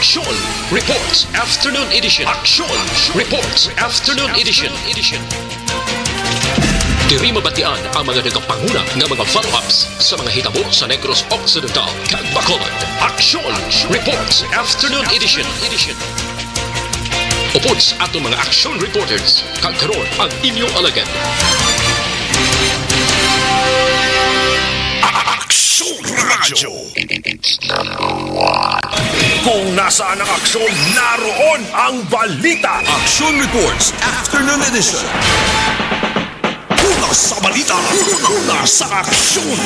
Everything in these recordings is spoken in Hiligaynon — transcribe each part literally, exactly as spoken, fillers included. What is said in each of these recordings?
Aksyon Reports Afternoon Edition. Aksyon Reports Afternoon Edition. Diri mabatian ang mga nagapanguna nga mga follow-ups sa mga hitabo sa Negros Occidental kag Bacolod. Aksyon Reports Afternoon Edition. Upod sa aton mga action reporters, kag karon ang inyo alagad. Aksyon Radyo. Kung nasaan ang aksyon, naroon ang balita. Action Reports Afternoon Edition. Una sa balita, una sa aksyon.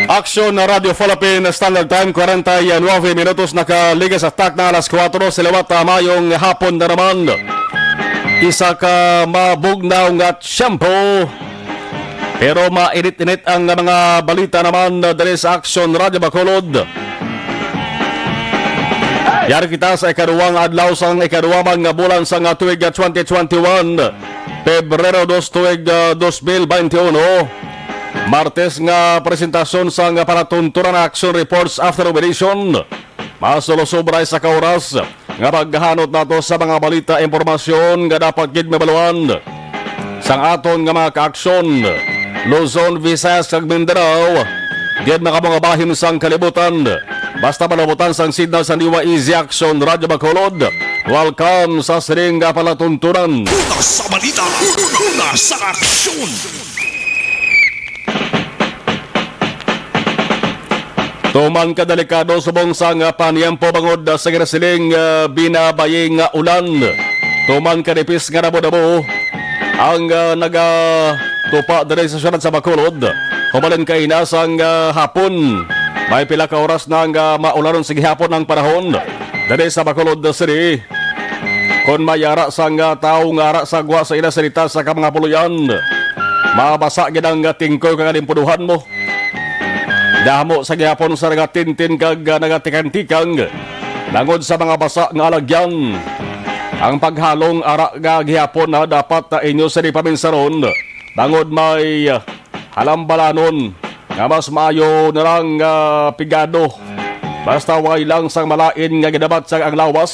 Aksyon na Radyo Philippine Standard Time, kwarenta y nuebe minutos, nakaligas sa takna alas kuwatro sa liwat. Ah, mayong hapon na naman. Isa ka mabugnaw nga tiyempo, pero mainit-init ang mga balita naman diri sa Aksyon Radyo Bacolod. Yari kita sa ikaduwang adlaw sang ikaduwang nga bulan sang tuig twenty twenty-one, Pebrero dos, tuig, ah, dos mil bente uno. Martes nga presentasyon sang palatuntunan, action reports after nomination. Masulusubra sa ka oras nga paghanot nato sa mga balita, impormasyon nga dapat gid mabaluan sang aton nga mga kaaksyon. Luzon, Visayas, kag Mindanao, gid makamungabahin sang kalibutan. Basta panabutan sang signal sang D Y E Z Action Radyo Bacolod. Welcome sa sining nga palatuntunan. Una sa balita, una sa aksyon. Tuman ka delikado subong sang paniyempo bangod sa ginasiling, ah, binabayi nga ulan. Tuman ka nipis nga nabo-nabo ang, ah, nagatupa diri sa siyudad sa Bacolod. Hubalin kaina sang, ah, hapon, may pila ka oras nang, ah, maulanon sa gihapon ang panahon diri sa Bacolod City. Kon may ara sang, ah, tawo nga ara sa gwa sa ila sa litas sa ka mga puloy-an, mabasa gid ang, ah, tingkoy kag alimpuduhan mo. Damo sa gihapon sa nagatintin kag, ah, nagatikang-tikang bangod sa mga basa nga alagyan. Ang paghalong ara nga gihapon na dapat na inyo sini paminsaron bangod may, ah, halambalanon nga mas maayo na lang nga pigado. Basta way lang sang malain nga ginabatsag ang lawas.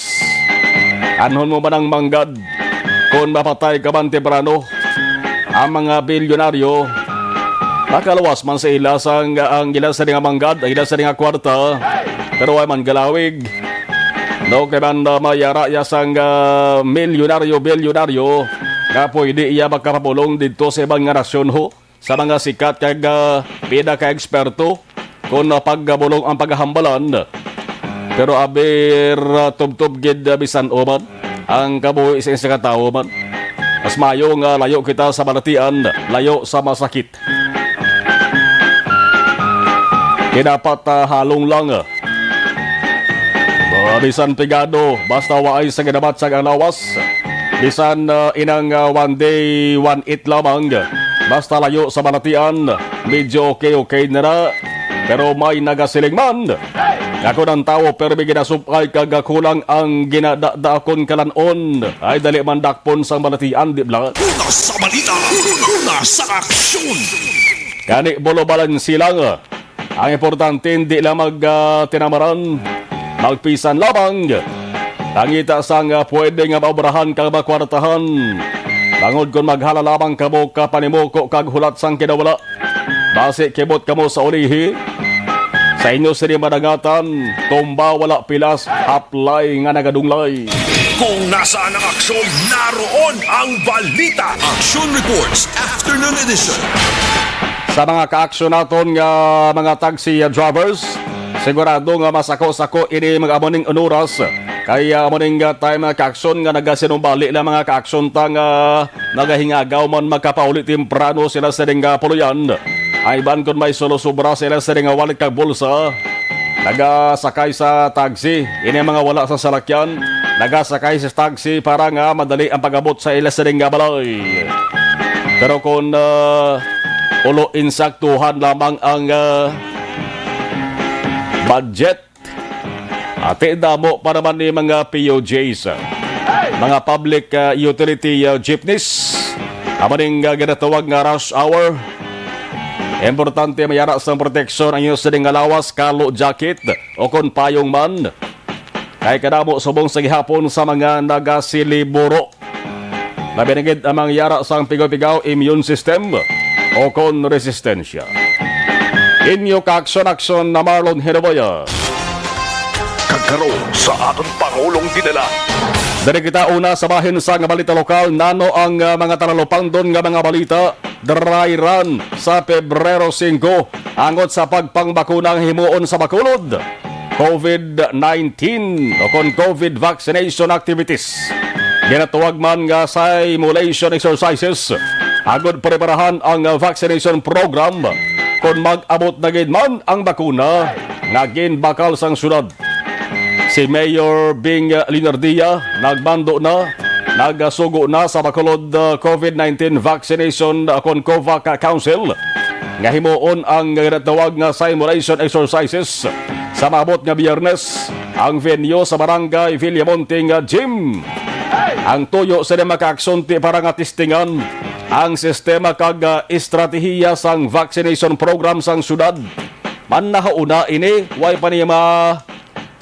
Anhon mo man ang manggad kon mapatay ka man temprano? Ang mga bilyonaryo, makaluwas man sa ila sang ang ila sini nga manggad, ang ila sini nga kwarta, pero way man galawig. No, kay man, ah, may ara iya sang, ah, milyonaryo, bilyonaryo nga pwede iya makapabulong didto sa iban nga nasyon, ho, sa mga sikat kag, ah, pinaka-eksperto kon, ah, pagkabulong ang paghambalan. Pero aber, ah, tubtob gid, ah, bisan uman ang kabuhi sa isa ka tawo man. Mas maayo nga layo kita sa balatian, layo sa masakit. Kay dapat, ah, halong lang, ah, ah, bisan pigado, basta waay sa ginabatsag ang lawas. Bisan, ah, inang, ah, one day, one eat lamang, basta layo sa balatian, medyo okay-okay na na. Pero may nagasiling man, nga kon ang tawo permi ginasupay kag kulang ang ginadadaakon kalan-on, ay dali man dakpon sang balatian, di bala? Una sa balita, una sa aksyon. Gani, bolo balansi lang. Ang importante, hindi lang mag, ah, tinamaran, magpisan lamang. Pangita sang, ah, pwede nga maobrahan kag makwartahan. Bangod kon maghala lamang kamo ka panimuko kag hulat sang kinawala, basi kimot kamo sa ulihi. Sa inyo sini madangatan, tumba wala pilas, haplay nga nagadunglay. Kung nasaan ang aksyon, naroon ang balita. Action Reports, Afternoon Edition. Sa mga kaaksyon naton nga mga taxi drivers, sigurado nga masako-sako ini mga amo ning oras. Kay, ah, amo ning, ah, time, ah, kaaksyon nga nagasinumbali lang mga kaaksyon ta nga nagahingagaw man makapauli temprano sila sa ding, ah, puloy-an. Ay ban kon may sulo sobra sila sa ding, ah, wallet kag bulsa. Nagasakay sa taxi. Ini ang mga wala sa salakyan, nagasakay sa taxi para nga madali ang pag-abot sa ila sining nga balay. Pero kung, ah, ulo insaktuhan lamang ang, ah, budget, Ati damo pa naman ni mga P U Js, mga public, ah, utility, ah, jeepneys. Amo ning, ah, ginatawag nga rush hour. Importante may ara sang proteksyon ang inyo sining nga lawas, kalo, jacket, o kon payong man. Kay kadamo subong sa gihapon sa mga nagasiliburo. Labi na gid ang mga yara sang pigaw-pigaw immune system o kon resistensya. Inyo kaaksyon-aksyon na Marlon Hinoboya. Kag karon sa aton Pangulong Dinala. Diri kita una sa bahin sang balita lokal. Nano ang, ah, mga talalupangdon nga mga balita? Dry run sa Pebrero singko angot sa pagpangbakuna nga himuon sa Bacolod. COVID nineteen o kon COVID vaccination activities. Ginatawag man nga simulation exercises agod preparahan ang vaccination program kon mag-abot na gid man ang bakuna nga ginbakal sang syudad. Si Mayor Bing Leonardia nagmando na, nagasugo na sa Bacolod, uh, COVID nineteen Vaccination, uh, kon COVAC Council nga himuon ang ginatawag nga simulation exercises sa maabot nga Biyernes. Ang venue sa Barangay Villamonte nga gym. Ang tuyo sa mga kaaksunti para nga testingan ang sistema kag, uh, estratehiya sang vaccination program sang syudad. Man nahauna ini, way pa niya ma-,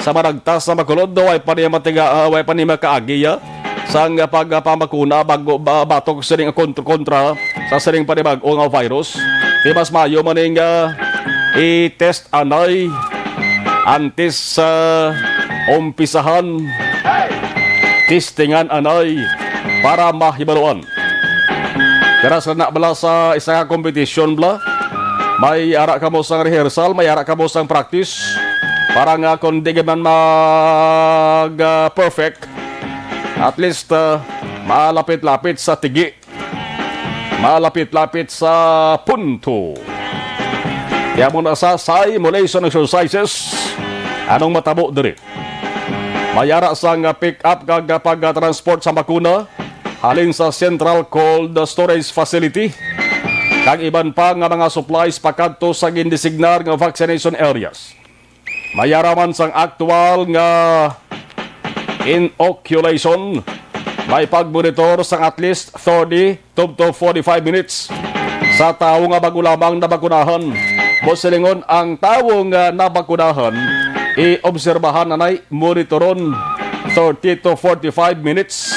sa maragtas sa Bacolod, way pa niya matiga, ah, way pa niya makaagi, ah, sang pagpambakuna bago ba, batok sining kontr-, kontra sa sining panibag-o nga virus. Di mas maayo man ning, ah, i-test anay antes sa umpisahan. Testingan anay para mahibaluan. Pero sa na bala sa isa ka kompetisyon bala, may ara kamo sang rehearsal, may ara kamo sang practice, para nga kung di ka man mag, ah, perfect, at least, ah, malapit-lapit sa tigi, malapit-lapit sa punto. Kaya mo na sa simulation exercises, anong matabo diri? May ara sang pick-up kag pagtransport sa bakuna halin sa Central Cold Storage Facility kag iban pa nga mga supplies pakadto sa gindesignar nga vaccination areas. May ara man sang aktual nga inoculation, may pagmonitor sang at least thirty to, to forty-five minutes sa tawo nga bago lamang nabakunahan. Buot silingon, ang tawo nga nabakunahan, iobserbahan anay, monitoron thirty to forty-five minutes.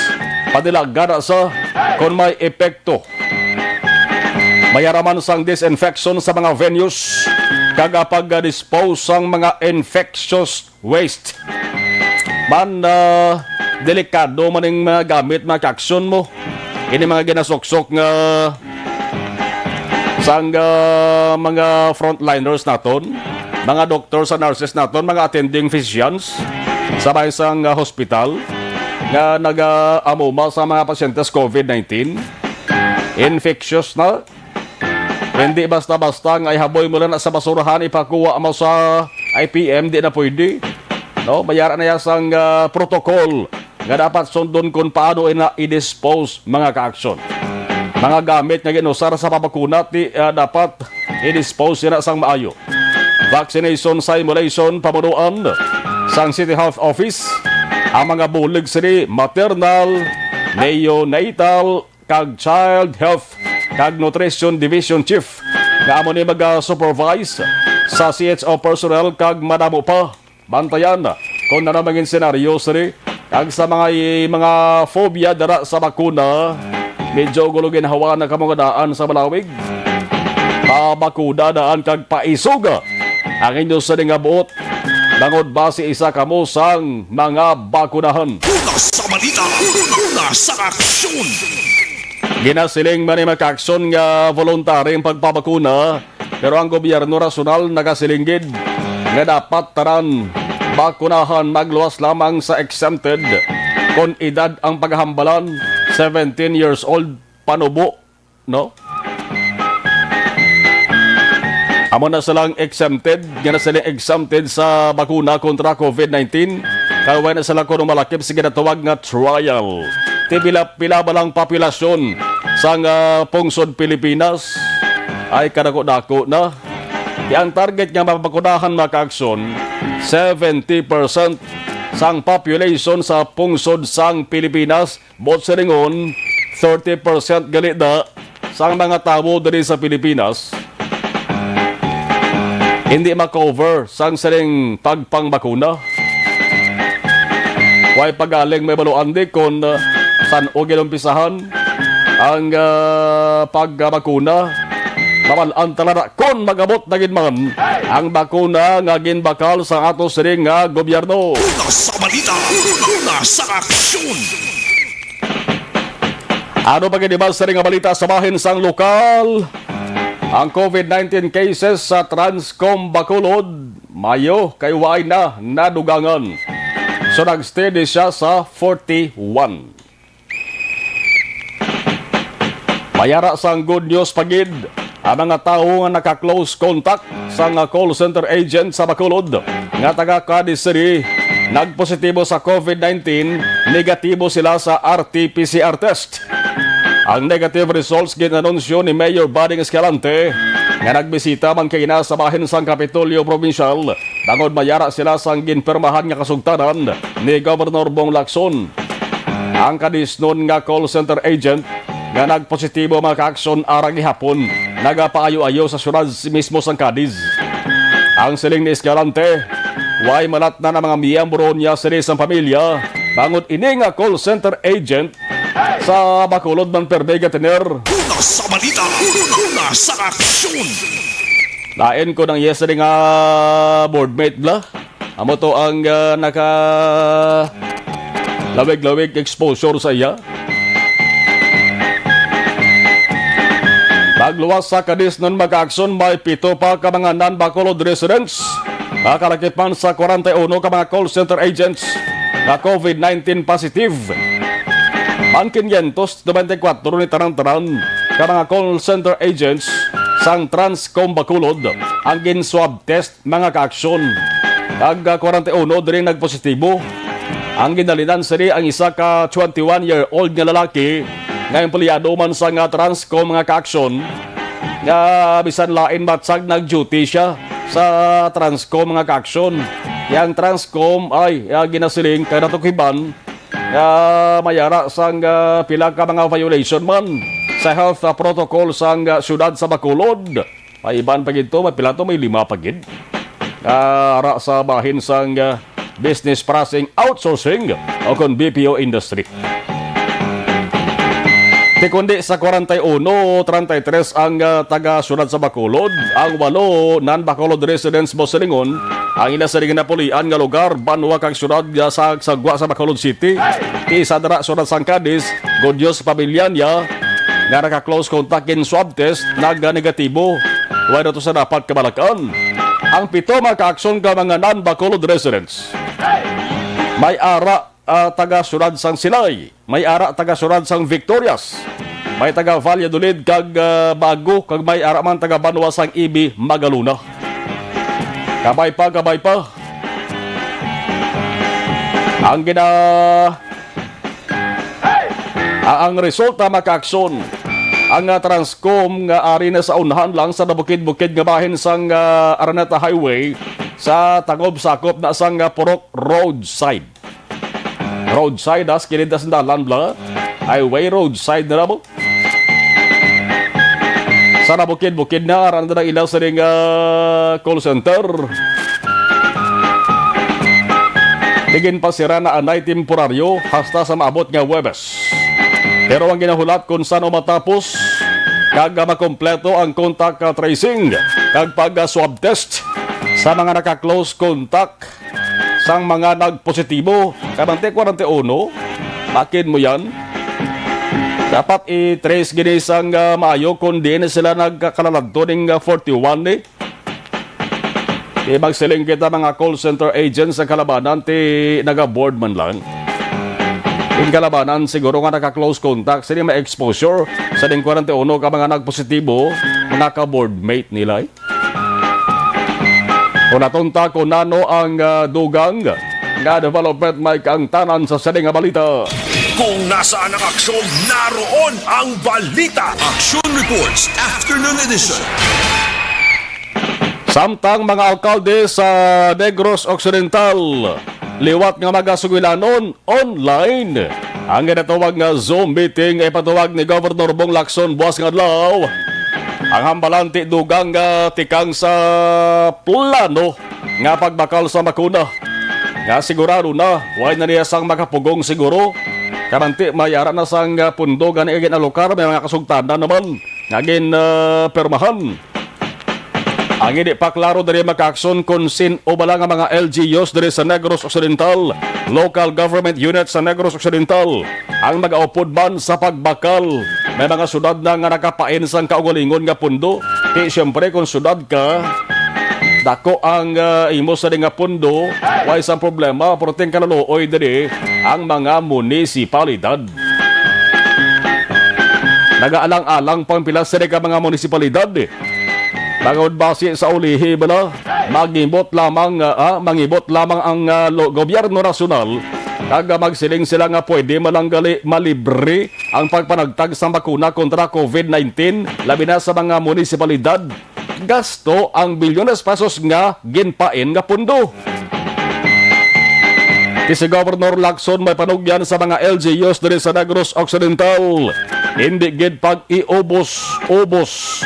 Padilag gana sa kon may epekto. May ara man sang disinfection sa mga venues kag pag-dispose sang mga infectious waste. Man, ah, delikado man ning mga gamit, mga kaaksyon mo. Ini mga ginasuksok nga sang, ah, mga frontliners naton, mga doctors and nurses naton, mga attending physicians sa may sang, ah, hospital nga nag-amuma sa mga pasyentes COVID nineteen. Infectious na. Hindi basta-basta nga ihaboy mo lang na sa basurahan, ipakuha mo sa I P M, di na pwede. No? May ara na ya sang, ah, protocol nga dapat sundon kung paano ina i-dispose, mga kaaksyon. Mga gamit nga ginusar sa pabakuna, ti, ah, dapat i-dispose sila sang maayo. Vaccination simulation, pamunuan sang City Health Office, ang mga bulig sini maternal, neonatal, kag Child Health kag Nutrition Division Chief nga amo ni maga-supervise sa C H O personnel kag madamo pa. Bantayan kung ano mangin senaryo sini. Kag sa mga, mga phobia dara sa bakuna, medyo gulo ginhawa na kamo nga daan sa balawig. Pabakuna daan kag paisuga ang inyo sini nga buot, bangod basi isa kamo sang mga bakunahan. Una sa balita, una sa aksyon. Ginasiling man ni mga kaaksyon nga voluntary ang pagpabakuna, pero ang gobyerno rasyonal nagasiling gid nga dapat tanan bakunahan, magluwas lamang sa exempted kon edad ang paghambalan, seventeen years old panubo, no? Amo na silang exempted, nga na sila exempted sa bakuna kontra COVID nineteen. Kay wala na sila kuno malakip sa ginatawag nga trial. Ti pila, pila ba lang populasyon sa nga pungsod Pilipinas? Ay, kadako-dako na. Ti ang target nga mabakunahan, mga kaaksyon, seventy percent sang population sa pungsod sang Pilipinas, buot silingon, thirty percent gali na sang mga tawo diri sa Pilipinas hindi ma-cover sang sining pagpangbakuna. Way pagaling may baluan di kon, uh, san-o ginumpisahan ang, ah, pagbakuna. Mabal-an talaga kon mag-abot na gid man ang bakuna nga ginbakal sa ato sining nga gobyerno. Una sa balita, una sa aksyon. Ano pa gid ba sa nga balita sa bahin sang lokal? Ang covid nineteen cases sa Transcom Bacolod, mayo kay waay na nadugangan. So, nag-steady siya sa forty-one. Mayara sang good news pa gid ang mga tawo nga naka-close contact sa nga call center agent sa Bacolod nga taga Cadiz City nagpositibo sa covid nineteen, negatibo sila sa R T P C R test. Ang negative results gin-anunsyo ni Mayor Buddy Escalante nga nagbisita man kaina sa bahin sang Kapitolyo Probinsyal bangod mayara sila sang ginpirmahan nga kasugtanan ni Governor Bong Lacson. Ang kadisnon nga call center agent nga nagpositibo, mga kaaksyon, ara gihapon nagapaayo-ayo sa syudad mismo sang Cadiz. Ang siling ni Escalante, way malatnan ang mga miyembro niya sini sang pamilya bangod ini nga call center agent sa Bacolod man permi nga tener. Una sa balita, una sa aksyon. Lain ko nang yesterday nga boardmate bla. Amo to ang, ah, naka lawig-lawig exposure sa iya. Pagluwas sa Cadiz nun, mga kaaksyon, may pito pa ka mga non-Bacolod residents nga kalakipan sa kwarenta y uno ka mga call center agents nga covid nineteen positive. Ang quinientos noventa y cuatro ni tanan-tanan ka mga call center agents sang Transcom Bacolod ang gin-swab test, mga kaaksyon. Kag, ah, kwarenta y uno diri nagpositibo. Ang ginhalinan sini ang isa ka twenty-one-year-old nga lalaki nga empleyado man sa nga Transcom, mga kaaksyon, nga bisan lain batsag nag-duty siya sa Transcom, mga kaaksyon. Yang Transcom ay, ah, ginasiling kay natukiban nga mayara sang, ah, pila ka mga violation man sa health, ah, protocol sang, ah, siyudad sa Bacolod. May iban pa gid to, may pila to, may lima pa gid. Ah, ara sa bahin sang, ah, business processing outsourcing o kon B P O industry. Ti kundi sa kwarenta y uno, treinta y tres ang, ah, taga-siyudad sa Bacolod, ang walo non-Bacolod residents mo silingon ang ila sini nga napulian nga lugar, banwa kag siyudad nga sa, sa gwa sa Bacolod City. Ti isa dira siyudad sang Cadiz, good news sa pamilya niya nga naka-close contact in swab test, naga-negatibo. Way na to sa dapat kabalakan. Ang pito mga kaaksyon ka mga non-Bacolod residents. May ara, ah, taga siyudad sang Silay, may ara taga siyudad sang Victorias, may taga Valladolid kag, ah, Bago, kag may ara man taga banwa sang Ibi, Magalona. Kabay pa, kabay pa. Ang gina-, ah, ang resulta, mga kaaksyon, ang, ah, Transcom nga ari na sa unahan lang sa nabukid-bukid nga bahin sang, ah, Araneta Highway sa tangob sakop na sang, ah, Purok Roadside. Roadside, ah, sa kilid na sang dalan, bla. Highway, roadside na mo. Sa nabukid-bukid na, aran na ila sa ning, ah, call center. Tigin pa sira na anay temporaryo hasta sa maabot nga Huwebes. Pero ang ginahulat kung saan o matapos kag, ah, makompleto ang contact, ah, tracing kag pag, ah, swab test sa mga naka-close contact sang mga nagpositibo. Kay bante kwarenta y uno, bakit mo yan? Dapat i-trace gini sang, ah, maayo kung diin na sila nagkakalaladto ning, ah, forty-one ni. Di magsiling kita mga call center agents sa kalabanan ti naga-board man lang. In kalabanan siguro nga naka-close contact sini may exposure sa ning kwarenta y uno ka mga nagpositibo, naka-boardmate nila, eh. Kung natunta ko nano ang, ah, dugang nga development, may kaangtanan sa sini nga balita. Kung nasaan ang aksyon, naroon ang balita. Action Reports, Afternoon Edition. Samtang mga alkalde sa Negros Occidental, liwat nga mga sugilanon, online ang ginatawag nga Zoom meeting nga ipatawag ni Governor Bong Lacson buwas nga adlaw. Ang hambalanti dugang nga tikang sa plano nga pagbakal sa bakuna nga sigurado na way na niya sang makapugong siguro. Kamanti may ara na sang, ah, pundo gani nga gin-alokar, may mga kasugtanan naman nga gin, ah, pirmahan. Ang hindi pa klaro diri makaakson kung sin-o bala nga mga L G Us diri sa Negros Occidental, Local Government Unit sa Negros Occidental, ang magaupod man sa pagbakal. May mga syudad na nga nakapain sang kaugalingon nga pundo. Ti siyempre, kung syudad ka, dako ang, ah, imo sa nga pundo, way sang problema, pero ting kalaluoy diri ang mga munisipalidad. Nagaalang-alang pang pila sini ka mga munisipalidad. Bangod basi sa ulihi bala, magibot lamang, ah, ah, mangibot lamang ang, ah, lo-, gobyerno nasyonal, kag, ah, magsiling sila nga pwede man lang gali malibre ang pagpanagtag sang bakuna kontra COVID nineteen, labi na sa mga munisipalidad. Gasto ang bilyones pesos nga ginpain nga pundo. Ti si Governor Lacson may panugyan sa mga L G Us diri sa Negros Occidental. Hindi gid pag-iubos-ubos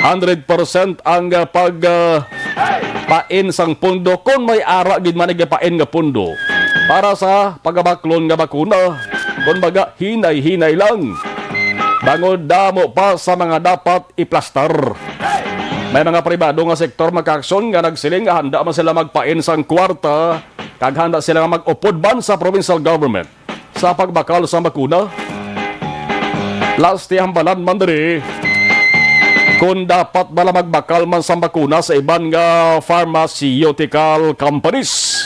hundred percent ang, ah, pag, ah, pain sang pundo kung may ara gid man igapain nga pundo para sa pagabaklon nga bakuna. Kung baga, hinay-hinay lang. Bangod damo pa sa mga dapat iplastar. May mga pribado nga sektor makaakson nga nagsiling nga handa man sila magpain sang kwarta kag handa sila nga mag-upod man sa provincial government sa pagbakal sa bakuna. Last, hambalan man diri kung dapat bala magbakal man sang bakuna sa iban nga pharmaceutical companies.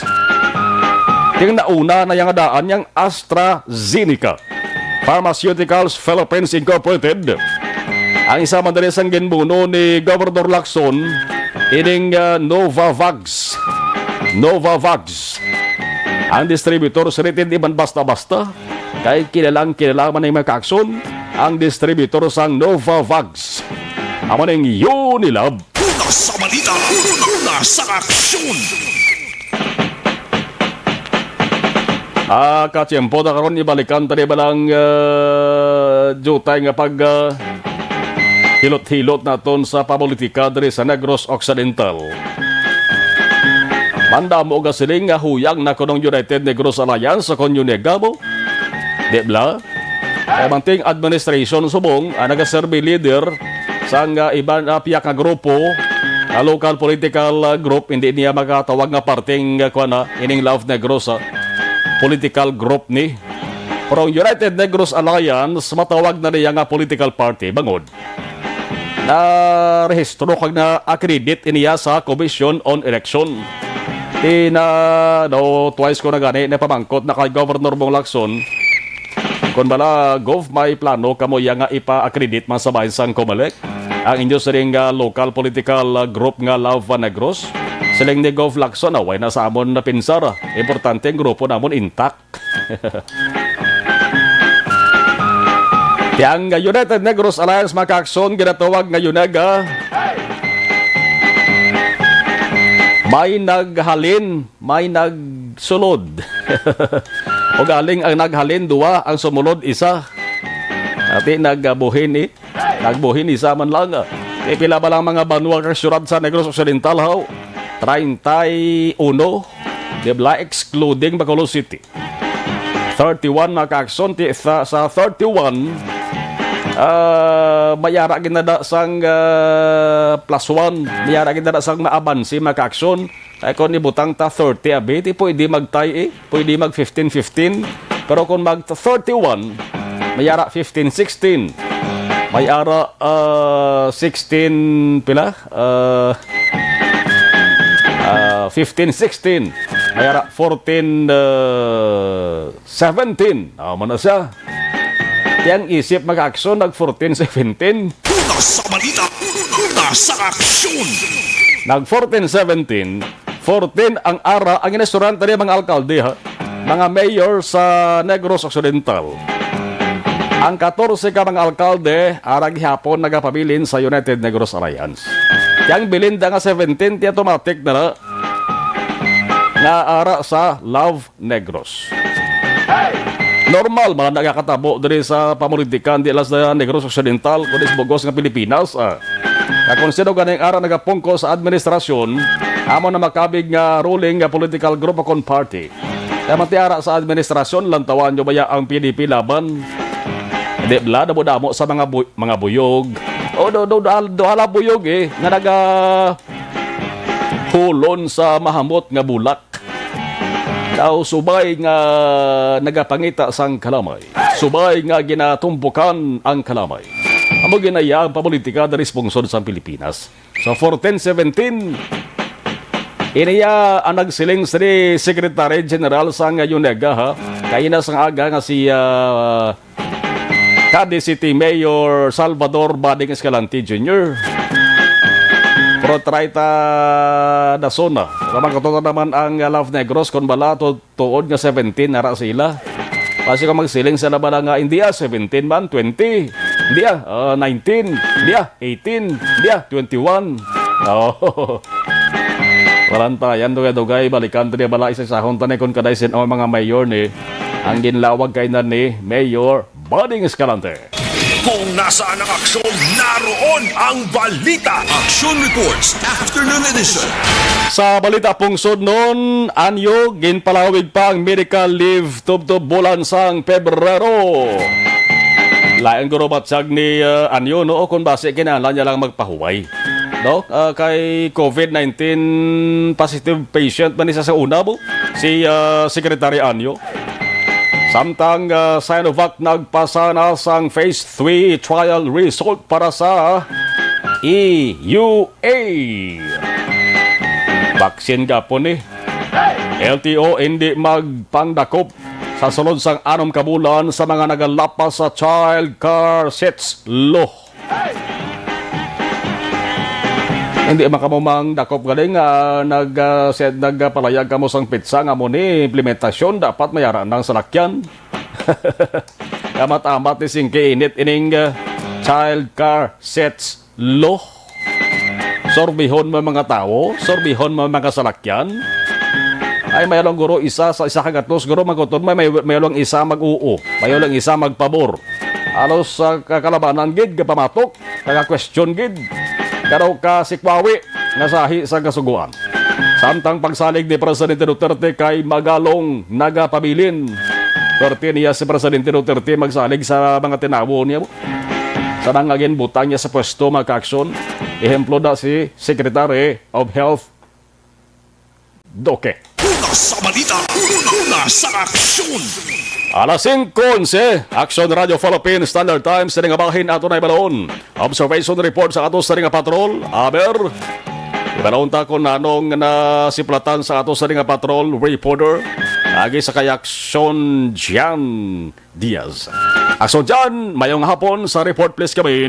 Ting nauna na yang daan yang AstraZeneca. Pharmaceuticals Philippines Incorporated. Ang isa man diri sang ginbuno ni Governor Lacson, ining, ah, Novavax. Novavax. Ang distributor sa retail di man basta-basta. Kay kilalang kilala man ang mga kaakson, ang distributor sang Novavax. Amo ning Unilab. Una sa balita, una sa aksyon. Ah, katiempo na karon, ibalikan ta ni balang, ah, jutay nga pag, ah, hilot-hilot naton sa papolitika diri sa Negros Occidental. Mandamo nga siling nga huyang na kunong United Negros Alliance o kon UNEGA mo. Di bala? Kay manting administration subong ang nagaserbi leader sang, ah, iban, ah, piyak nga grupo, ah, local political, ah, group, hindi niya makatawag nga parteng, ah, kuwan na, ining Love Negros, ah, political group ni. Pero ang United Negros Alliance, matawag na niya nga political party, bangod na rehistro kag na-accredit iniya sa Commission on Election. Ina, no, twice ko na gani napamangkot na kay Governor Bong Lacson, kung bala, Gov, may plano kamo iya nga ipa-accredit man sa bahin sang Comelec ang inyo sining, ah, local political, ah, group nga Love Negros? Siling ni Gov Lacson, "Away na sa amon na pinsar. Importante ang grupo namon intact." Ti ang United Negros Alliance, mga kaakson, ginatawag nga UNEGA, may naghalin, may nagsulod. O galing ang naghalin, duwa, ang sumulod, isa. Ati nagbuhin, eh. Nagbuhin, isa man lang. Eh, pila ba lang mga banwa kag syudad sa Negros Occidental, haw? Treinta y uno, di bala, excluding Bacolod City. Thirty-one, mga kaakson, ti-, sa, sa thirty-one, ah, may ara ginada sang, ah, plus one, may ara ginada sang maabansi, mga kaakson. Ay, kung ibutang ta thirty, abi, ti pwede mag-tie, eh. Pwede mag fifteen fifteen. Pero kung mag thirty-one, may ara fifteen sixteen. May ara, ah, sixteen, pila? Ah, ah, fifteen sixteen. May ara fourteen, ah, seventeen. Amo na siya. Ti ang isip, mga kaakson, nag fourteen seventeen. Una sa balita, una sa aksyon. Nag fourteen seventeen, fourteen ang ara, ang inistoryahan ta ni mga alkalde, ha? Mga mayor sa Negros Occidental. Ang katorse ka mga alkalde ara gihapon nagapabilin sa United Negros Alliance. Ti ang bilin da nga seventeen, ti automatic na na nga ara sa Love Negros. Normal man ang nakakatabo diri sa pamulitika, di lang sa Negros Occidental, kundi sa bug-os nga Pilipinas, ah. Kag kung sino ganing ara nagapungko sa administrasyon, amo na makabig nga ruling nga political group o kon party. Kaya man ti ara sa administrasyon, lantawan nyo baya ang P D P Laban? Di bala, damo-damo sa mga bu-, mga buyog. O, do, do, do, do, ala buyog, eh, nga naga hulon sa mahamot nga bulak. Daw subay nga nagapangita sang kalamay. Subay nga ginatumpukan ang kalamay. Amo ginaya ang pamulitika diri sa pungsod sang Pilipinas. Sa fourteen seventeen, iniya ang nagsiling sa ni Secretary General sang UNEGA, ha? Kaina sang aga nga si, ah, Cadiz City Mayor Salvador Bading Escalante Junior. Protraita da zona. Sa mga katuto naman ang, ah, Love Negros, kung bala, tu-, tuod nga seventeen nara sila. Kasi kung magsiling sila bala nga, hindi ah, seventeen man, twenty. Hindi ah, ah, nineteen. Hindi ah, eighteen. Hindi ah, twenty-one. Oh. Walantayan, dugay-dugay, balikan to niya bala, isa-isahon ta ni kung kaday sin-o mga mayor ni. Ang ginlawag kay na ni Mayor Bading Escalante. Kung nasaan ang aksyon, naroon ang balita. Action Reports, Afternoon Edition. Sa balita pungsod nun, anyo, ginpalawig pa ang medical leave tubtob bulan sang Pebrero. Lain guro matsyag ni, uh, anyo, no? O kung basi kinahanglan niya lang magpahuway. No? Ah, kay covid nineteen positive patient man isa sa una mo, si, ah, Secretary Anyo. Samtang, ah, Sinovac nagpasa na sang phase three trial result para sa E U A. Vaccine gapon ni. L T O hindi magpangdakop sa sulod sang anom ka bulan sa mga nagalapas sa child car seats law. Hindi man kamo mang dakop gali nga nag, ah, set, nagpalayag kamo sang petsa nga amo ni implementasyon, dapat may ara nang salakyan. Amat-amat ni singki init ining, ah, child car seats law. Sorbihon mo mga tawo, sorbihon mo mga salakyan. Ay, may lang guro isa sa isa ka gatos, guro, maguton, may, may, may lang isa mag-uo, may lang isa magpabor. Halos sa kakalabanan gid, kapamatok, kaka-question gid. Karaw ka sikwawi nga sahi sa kasuguan. Samtang pagsalig ni Presidente Duterte kay Magalong nagapabilin. Perti niya si Presidente Duterte magsalig sa mga tinawo niya. Sa mga ginbutang niya sa pwesto, mga ka-aksyon. Ehemplo na si Secretary of Health Duque. Una sa balita, una, una sa aksyon. Alas singko onse, Aksyon Radio Philippine Standard Time, sa nga bahin ato na ibalon. Observation report sa ato sa nga patrol, aber. Ibalon ta kung nanong nasiplatan sa ato sa nga patrol reporter. Agi sa kay Aksyon Jan Diaz. Aksyon Jan, mayong hapon sa report, please, kami.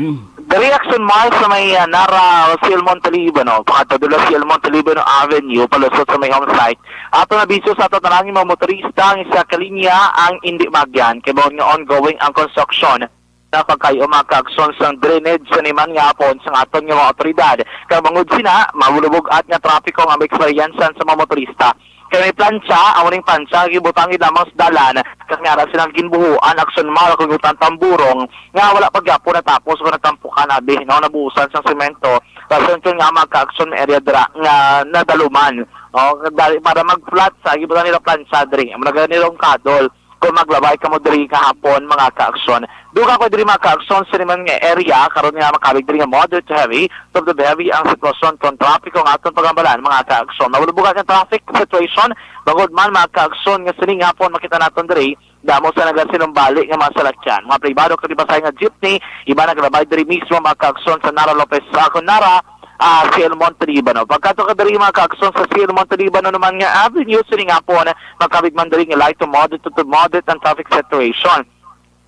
Diri Aksyon Mall sa may, ah, Nara, Silmon Talibano. Pakadto dulo Silmon Talibano Avenue, palusot sa may home site. Ato na bisyo sa ato tanang mga motorista ang isa ka linya ang indi magyan. Kay bawon nga ongoing ang construction. Napagkayo mga ka-aksyon sang drainage sa niman nga hapon sang aton nga mga otoridad. Kag bangod sina, mabulubog-at nga trapiko nga maeksperyensahan sa mga motorista. Kay may plancha, amo ning plancha, gibutang gid lamang sa dalan. Kag may ara silang ginbuhuan, Aksyon Mall, kag utang tamburong, nga wala pa gyapon natapos o natampukan, abi, no, nabuusan sang semento. Rason kun nga mga ka-aksyon, may area dira nga nadaluman. No, dali para mag-flat sa, gibutang nila plancha diri. Amo na gani nila ang kadol. Kung maglabay kamo diri kahapon, mga ka-aksyon. Dugang ko diri, mga ka-aksyon, sa niman nga area, karon nga makabig diri nga moderate to heavy, tubtob heavy ang sitwasyon kon trapiko nga aton pagambalan, mga ka-aksyon. Nabulubog ang traffic situation, bangod man, mga ka-aksyon, nga sining hapon makita naton diri, damo sa nagasinumbali nga mga salakyan. Mga pribado kag pasahe nga jeepney, iban naglabay diri mismo, mga ka-aksyon, sa Nara Lopez, sa, kon Nara, ah, C L Montelibano. Pagkadto ka diri, mga ka-aksyon, sa C L Montelibano naman nga avenue, sining hapon, makabig man diri nga light to moderate to, to moderate ang traffic situation.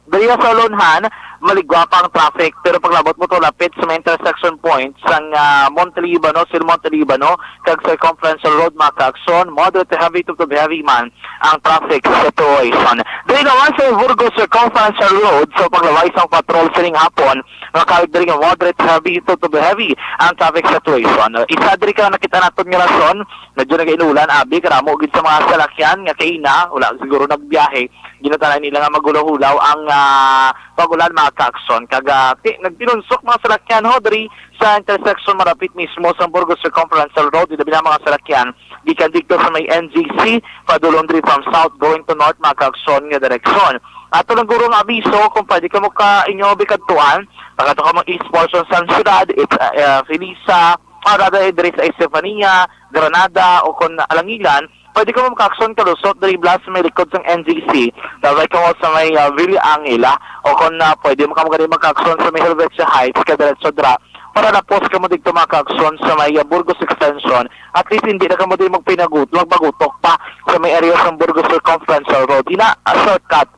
Diri sa Ulonhan, maligwa pa ang traffic. Pero paglabot mo to lapit sa may intersection point sang, ah, Monte Libano, Sir Monte Libano, kag Circumferential Road, mga kaakson, moderate to heavy to, to heavy man ang traffic situation. Diri naman sa Burgos Circumferential Road, so paglabay sa patrol sining hapon, makawit diri nga moderate heavy to, to heavy ang traffic situation. Isa diri ka nakita naton nga rason, medyo nagainulan, abi, karamo gid sa mga salakyan nga kaina, wala siguro nagbiyahe. Ginatanan nila nga maghulaw-hulaw ang, ah, pag-ulan, mga kaakson. Kag, ah, ti-, nagpinunsok mga salakyan ho diri sa intersection marapit mismo sa Burgos Circumferential Road, ilabi na mga salakyan gikan dito sa may N G C, padulong diri from south going to north, mga kaakson nga direksyon. Ato lang guro nga abiso, kung pwede kamo ka inyo bikadtuan, pagkadto kamo east portion sang syudad, it's, ah, ah, Felisa, ah, rather, diri sa Estefania, Granada, o kung Alangilan, pwede kamo makaakson kalusot diri blas sa may likod sang N G C. Labay kamo sa may, ah, Villa Angela, o kung, ah, pwede mo kamo gani makaakson sa may Helvetia Heights, kadiretso dira, para lapos kamo dito makaakson sa may, ah, Burgos Extension. At least hindi na kamo din magpinagut-, magpagutok pa sa may area sang Burgos Circumferential Road. Ina, ah, shortcut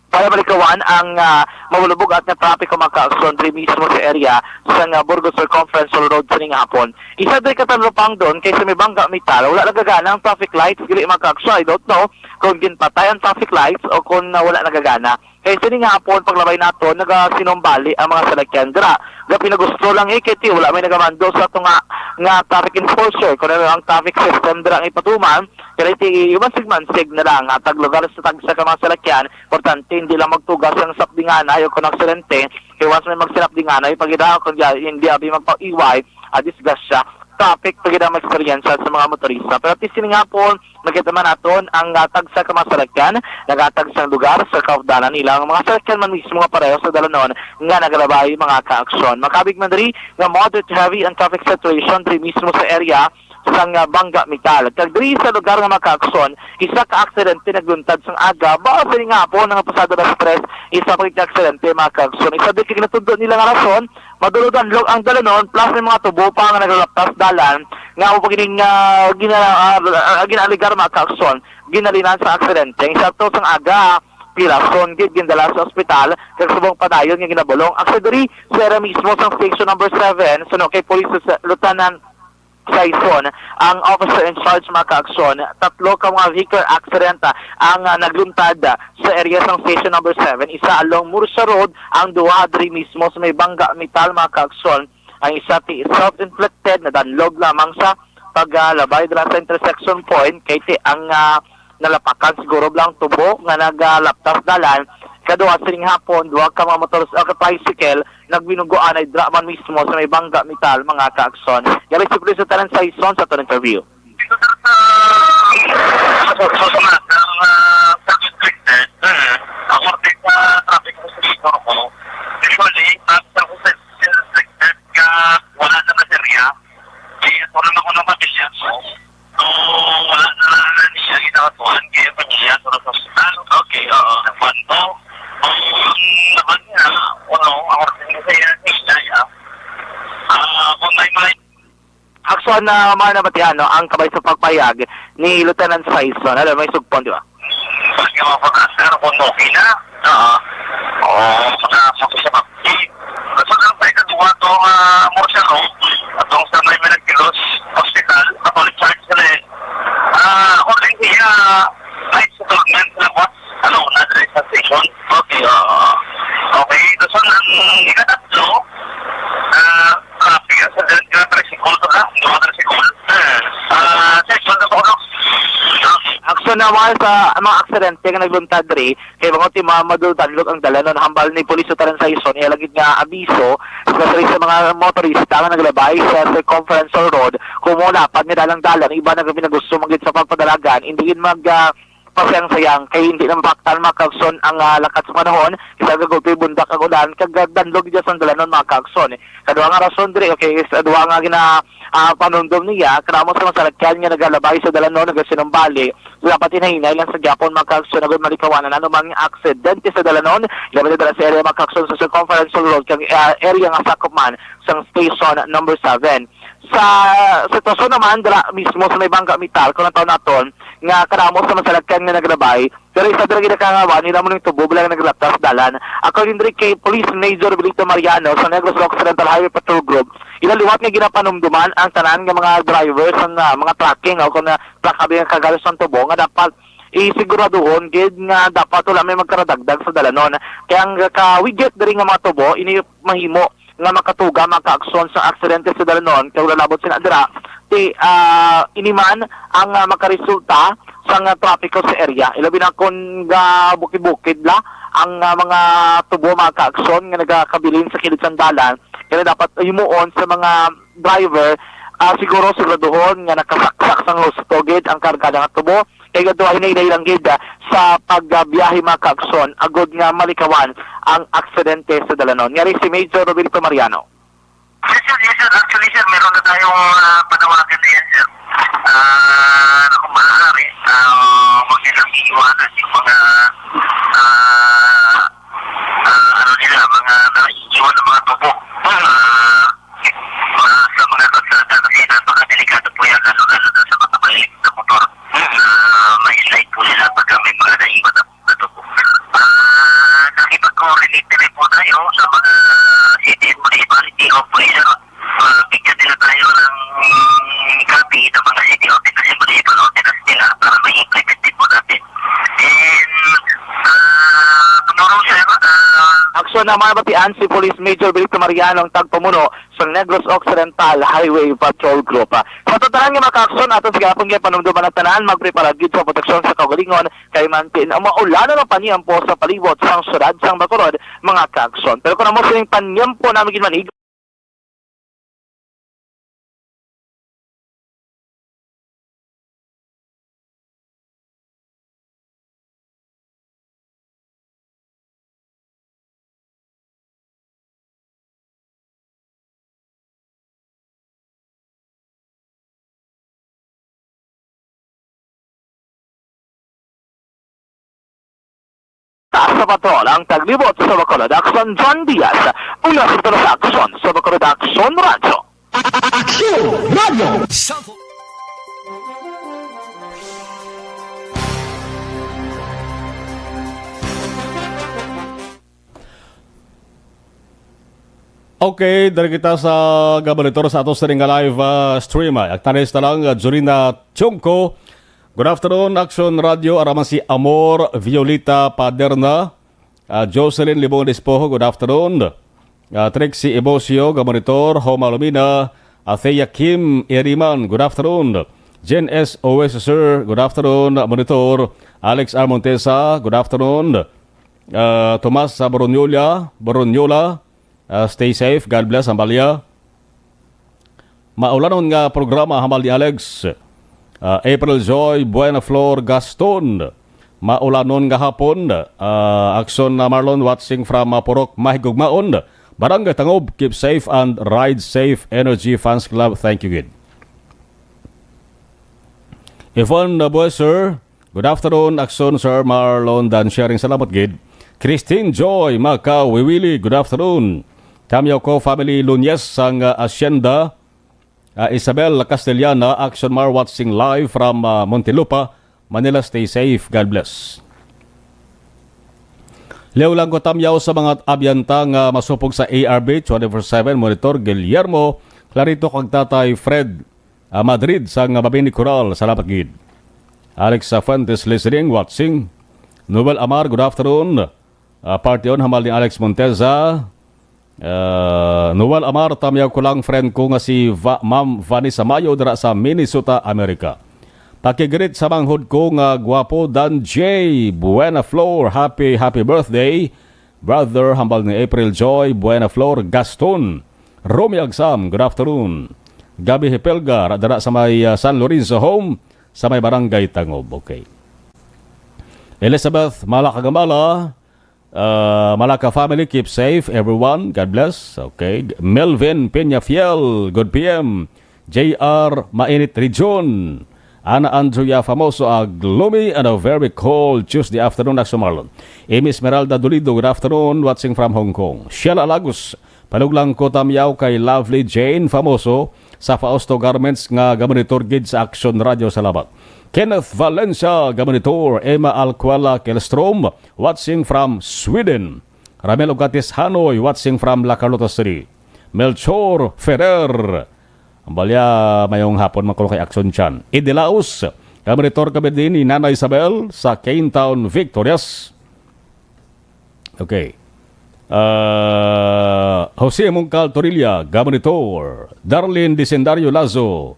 para malikawan ang, ah, mabulubog at nga trapiko, mga kaakson, diri mismo sa area sang, ah, Burgos Circumferential Road sining hapon. Isa diri ka tanlupang doon kay sa may Bangga Metal, wala nagagana ang traffic lights. Dili, mga kaakson, I don't know kung ginpatay ang traffic lights o kung, ah, wala nagagana. Kay sining hapon, paglabay nato, nagasinumbali ang mga salakyan dira. Nga pinagusto lang, eh, kay ti wala may nagamando sa ato nga, nga traffic enforcer. Kung ano ang traffic system dira ang ipatuman, kay ti imansig-mansig na lang, ah, taglugar sa tagsa ka mga salakyan. Importante, hindi lang magtugas ang sapdinganay o kung aksidente. Kay once may magsinapdinganay, pag ida, kung di, hindi abi magpaiway, ah, disgrasya. Traffic, pag ida ang eksperyensya sa mga motorista. Pero at least, sining hapon, makita man naton ang, ah, tagsa ka mga salakyan, nagatag sang lugar sa kaupdanan nila ang mga salakyan man mismo nga pareho sa dalanon nga nagalabay, mga kaaksyon. Makabig man diri nga moderate to heavy ang traffic situation diri mismo sa area sang, ah, Bangga Metal. Kag diri sa lugar nga, mga kaaksyon, isa ka aksidente nagluntad sang aga, ba, sining hapon nga pasado alas tres, isa pa ka aksidente, mga kaaksyon. Isa diri ka ginatundo nila nga rason, madulog-danlog ang dalanon, plus may mga tubo pa nga nagalaptas dalan nga amo pa gining, ah, gina-, ah, ah, ginaaligar, mga kaaksyon, ginalinan sa aksidente. Ang isa to sang aga, pirason gid gindala sa ospital, kag subong padayon nga ginabulong. Actually, diri sa area mismo sa station number seven, suno kay Police Lieutenant Saison, ang officer in charge, mga kaaksyon, tatlo ka mga vehicular accident, ah, ang, ah, nagluntad, ah, sa area sang station number seven. Isa along Murcia Road, ang duha diri mismo sa may Bangga Metal, mga kaaksyon. Ang isa ti self-inflicted, nadanlog lamang sa paglabay dira sa intersection point, kay ti ang, ah, nalapakan siguro bala ang tubo nga nagalaptas dalan. Kaduha sining hapon, duha ka mga motor, ah, ka tricycle nagbinugoanay dira man mismo sa may Bangga Metal, mga kaaksyon. Yari si Police Lieutenant Saison sa aton interview. Dito, sir, sa, sa, sa, sa mga, ah, self-inflicted, mm, according sa traffic investigator ko, usually, pag self-inflicted ka, wala na na area, kaya ito naman ko ng pamilya ko. So, wala na lang na niya ginagawa, kaya pamilya ko na sa ospital. Okay, oo. Nagpanto. Ang naman niya, ano, according sa iya, sa iya, ah, kung may mga Aksyon na mga nabatian, no, ang kabay sa pagpayag ni Lieutenant Saison. Alam, may sugpon, di ba? Pag yung mga pagkasar, kung okay na. Oo. Oo, maka-, makisabak. Basta lang pa ikaduha to, ah, Murcia Road, atong sa may Miraculos Hospital, Catholic Church, sila eh. Ah, according niya, may settlement na what? Ano, na address sa station. Okay, oo. Okay, gusto nang ikatatlo, ah, traffic accident ka, tricycle to ka, yung mga tricycle. Hmm. Ah, session na po, no? Aksyon naman sa mga aksidente nga nagluntad diri, kay mga ti ma-, madulog-danlog ang dalanon. Hambal ni Police Lieutenant Saison, iya lagi nga abiso sa, sa mga motorista nga naglabay sa Circumferential Road, kung mo lapad nga dalang dalan, iba na pinagusto man gid sa pagpadalagan, hindi gid mag, ah, pasayang-sayang, kay hindi na mapaktan, mga kaaksyon, ang, ah, lakat sa panahon, kay sa gagulpi bundak ang ulan, kag, ah, danlog gid sang dalanon, mga kaaksyon. Kaduha nga rason diri, okay, is, ah, duha nga gina-, ah, panumdom niya, karamo sa mga salakyan nga nagalabay sa dalanon, nagasinumbali. So, dapat hinay-hinay lang sa gyapon, mga kaaksyon, agud malikawan ang anumang aksidente sa dalanon, labi na dira sa area, mga kaaksyon, sa Circumferential Road, kag, ah, area nga sakop man sang Station Number Seven. Sa sitwasyon naman dira mismo sa may Bangka Metal, kung ang taon naton, nga kadamo sa masalagkan nga naglabay, pero isa dira gid ka nga nila mo ning tubo bilang naglatas dalan. According diri kay Police Major Belito Mariano sa Negros Occidental Highway Patrol Group, ila liwat nga ginapanumduman ang tanan nga mga driver sa, ah, mga trucking o kung, ah, truck abi nga kagalos sang tubo nga dapat isiguraduhon gid nga dapat wala may magkaradagdag sa dalanon. Kaya ang kawigit diri nga mga tubo, ini mahimo nga makatuga, makaaksyon sa aksidente sa dalanon, kay wala labot sina dira, ti, ah, ini man ang, ah, makaresulta sang, ah, trapiko sa area. Ilabi na kung ga bukid-bukid la ang, ah, mga tubo, mga kaaksyon nga nagakabilin sa kilid sang dalan, kaya dapat himuon sa mga driver, ah, siguro siguraduhon nga nakasaksak sang husto gid ang karga nga tubo, kay gadto hinay-hinay lang gid, ah, sa pagbiyahe, mga kaaksyon, agod nga malikawan ang aksidente sa dalanon. Yari si Major Roberto Mariano. Yes, sir. Yes, sir. Actually, sir, meron na tayong, ah, panawagan na yan, sir. Ah, na kung maaari, ah, wag nilang iiwanan yung mga, ah, ah, ano nila, mga naiiwan ng mga tubo. Ah, ah, sa mga kalsada kasi napakadelikado po yan, lalo, lalo na sa mga mahilig na motor. Ah, may slide po sila pagka may mga naiwan na, na tubo. Ah, nakipag-coordinate na rin po tayo sa mga city and municipality officer. Ah, bigyan nila tayo ng copy ng mga city ordinance and municipal ordinance nila para ma-implement din po natin. And, ah, tomorrow, sir, ah, Aksyon na mabatian si Police Major Benito Mariano, ang tagpamuno sang Negros Occidental Highway Patrol Group. Ah, sa totalan nga mga kaaksyon, ato sa gihapon nga panumduman ang tanan, magprepara gid sa proteksyon sa kaugalingon, kay mantin ang maulanan ang paniampo sa palibot sang syudad sang Bacolod, mga kaaksyon. Pero kung amo sining paniampo namin gid manig, Taas sa patrol ang taglibot sa Bacolod. Aksyon, John Diaz. Una sa Talas Aksyon sa Bacolod, Aksyon Radyo. Aksyon Radyo. Okay, diri kita sa gabalitor sa ato sining nga live, ah, stream. Ay, acknowledge na lang, ah, Jolina Chungco. Good afternoon, Action Radio. Araman si Amor Violeta Paderna. Ah, Jocelyn Libong Despojo, good afternoon. Ah, Trixie Ibosio, ga monitor. Homa Lumina. Ah, Thea Kim Iriman, good afternoon. Jen S. Oesser, good afternoon. Monitor. Alex R. Montesa, good afternoon. Ah, Tomas, ah, Boronyola, Boronyola, ah, stay safe. God bless, Ambalia. Maulanon nga programa, hambal ni Alex. Ah, April Joy, Buena Flor, Gaston. Maulanon nga hapon. Ah, Action na Marlon, watching from, ah, Purok Mahigugmaon, Barangay Tangob. Keep safe and ride safe. Energy Fans Club, thank you gid. Yvonne Bueser, good afternoon, Action, Sir Marlon, Dan Sharing, salamat gid. Christine Joy Makawiwili, good afternoon. Tamyaw ko, family Lunyes sang, ah, Hacienda, ah, Isabel Castellana, Action Mar, watching live from, ah, Muntinlupa, Manila. Stay safe. God bless. Liw lang ko tamyaw sa mga abyanta nga masupog sa A R B twenty-four seven monitor, Guillermo Clarito kag Tatay Fred, ah, Madrid sang Mabini Coral. Salamat gid. Alex, ah, Fuentes listening, watching. Noel Amar, good afternoon. Ah, party on, hambal ni Alex Monteza. Ah, Noel Amar, tamyaw ko lang friend ko nga si Va-, Ma'am Vanessa Mayo dira sa Minnesota, America. Pakigreet sa manghod ko nga gwapo, Dan J. Buena Flor. Happy, happy birthday, brother, hambal ni April Joy Buena Flor Gaston. Romy Agsam, good afternoon. Gabby Hipelga, ra-, dira sa may, ah, San Lorenzo Home, sa may Barangay Tangob. Okay. Elizabeth Mala Kagamala, ah, Malaka family, keep safe, everyone. God bless. Okay. Melvin Peñafiel, good P M. J R Mainit Region. Ana Andrea Famoso, a gloomy and a very cold Tuesday afternoon, Action Marlon. Amy Esmeralda Dolido, good afternoon, watching from Hong Kong. Sheila Lagos, Panuglang ko tamyaw kay Lovely Jane Famoso sa Fausto Garments nga gamonitor gid sa Action Radio. Salamat. Kenneth Valencia, gamonitor. Emma Alcuela Kelstrom, watching from Sweden. Ramel Ugatis Hanoy, watching from La Carlota City. Melchor Ferrer. Ang balya, mayong hapon, makulong kay Action Chan. Idilaos, gamonitor kami din ni Nana Isabel sa Cane Town, Victorias. Okay. Ah, Jose Mungkal Torilla, gamonitor. Darlene Disendario Lazo,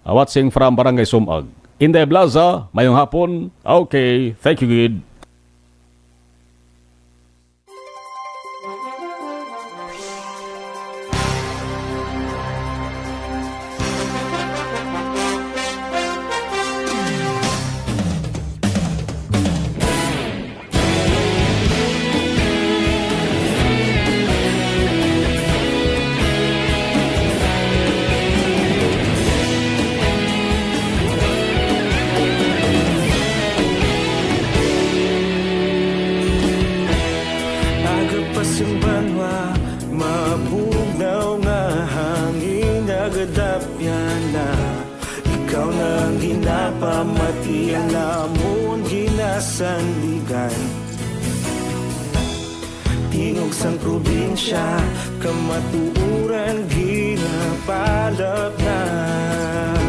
ah, watching from Barangay Sumag. Inday Blaza, mayong hapon. Okay, thank you, good. Aga pa sing banwa, mabugnaw nga hangin, nagadapyan na. Ikaw na ang ginapamati, ang amon ginasandigan. Tingog sang probinsya, kamatuoran ginapalapnap.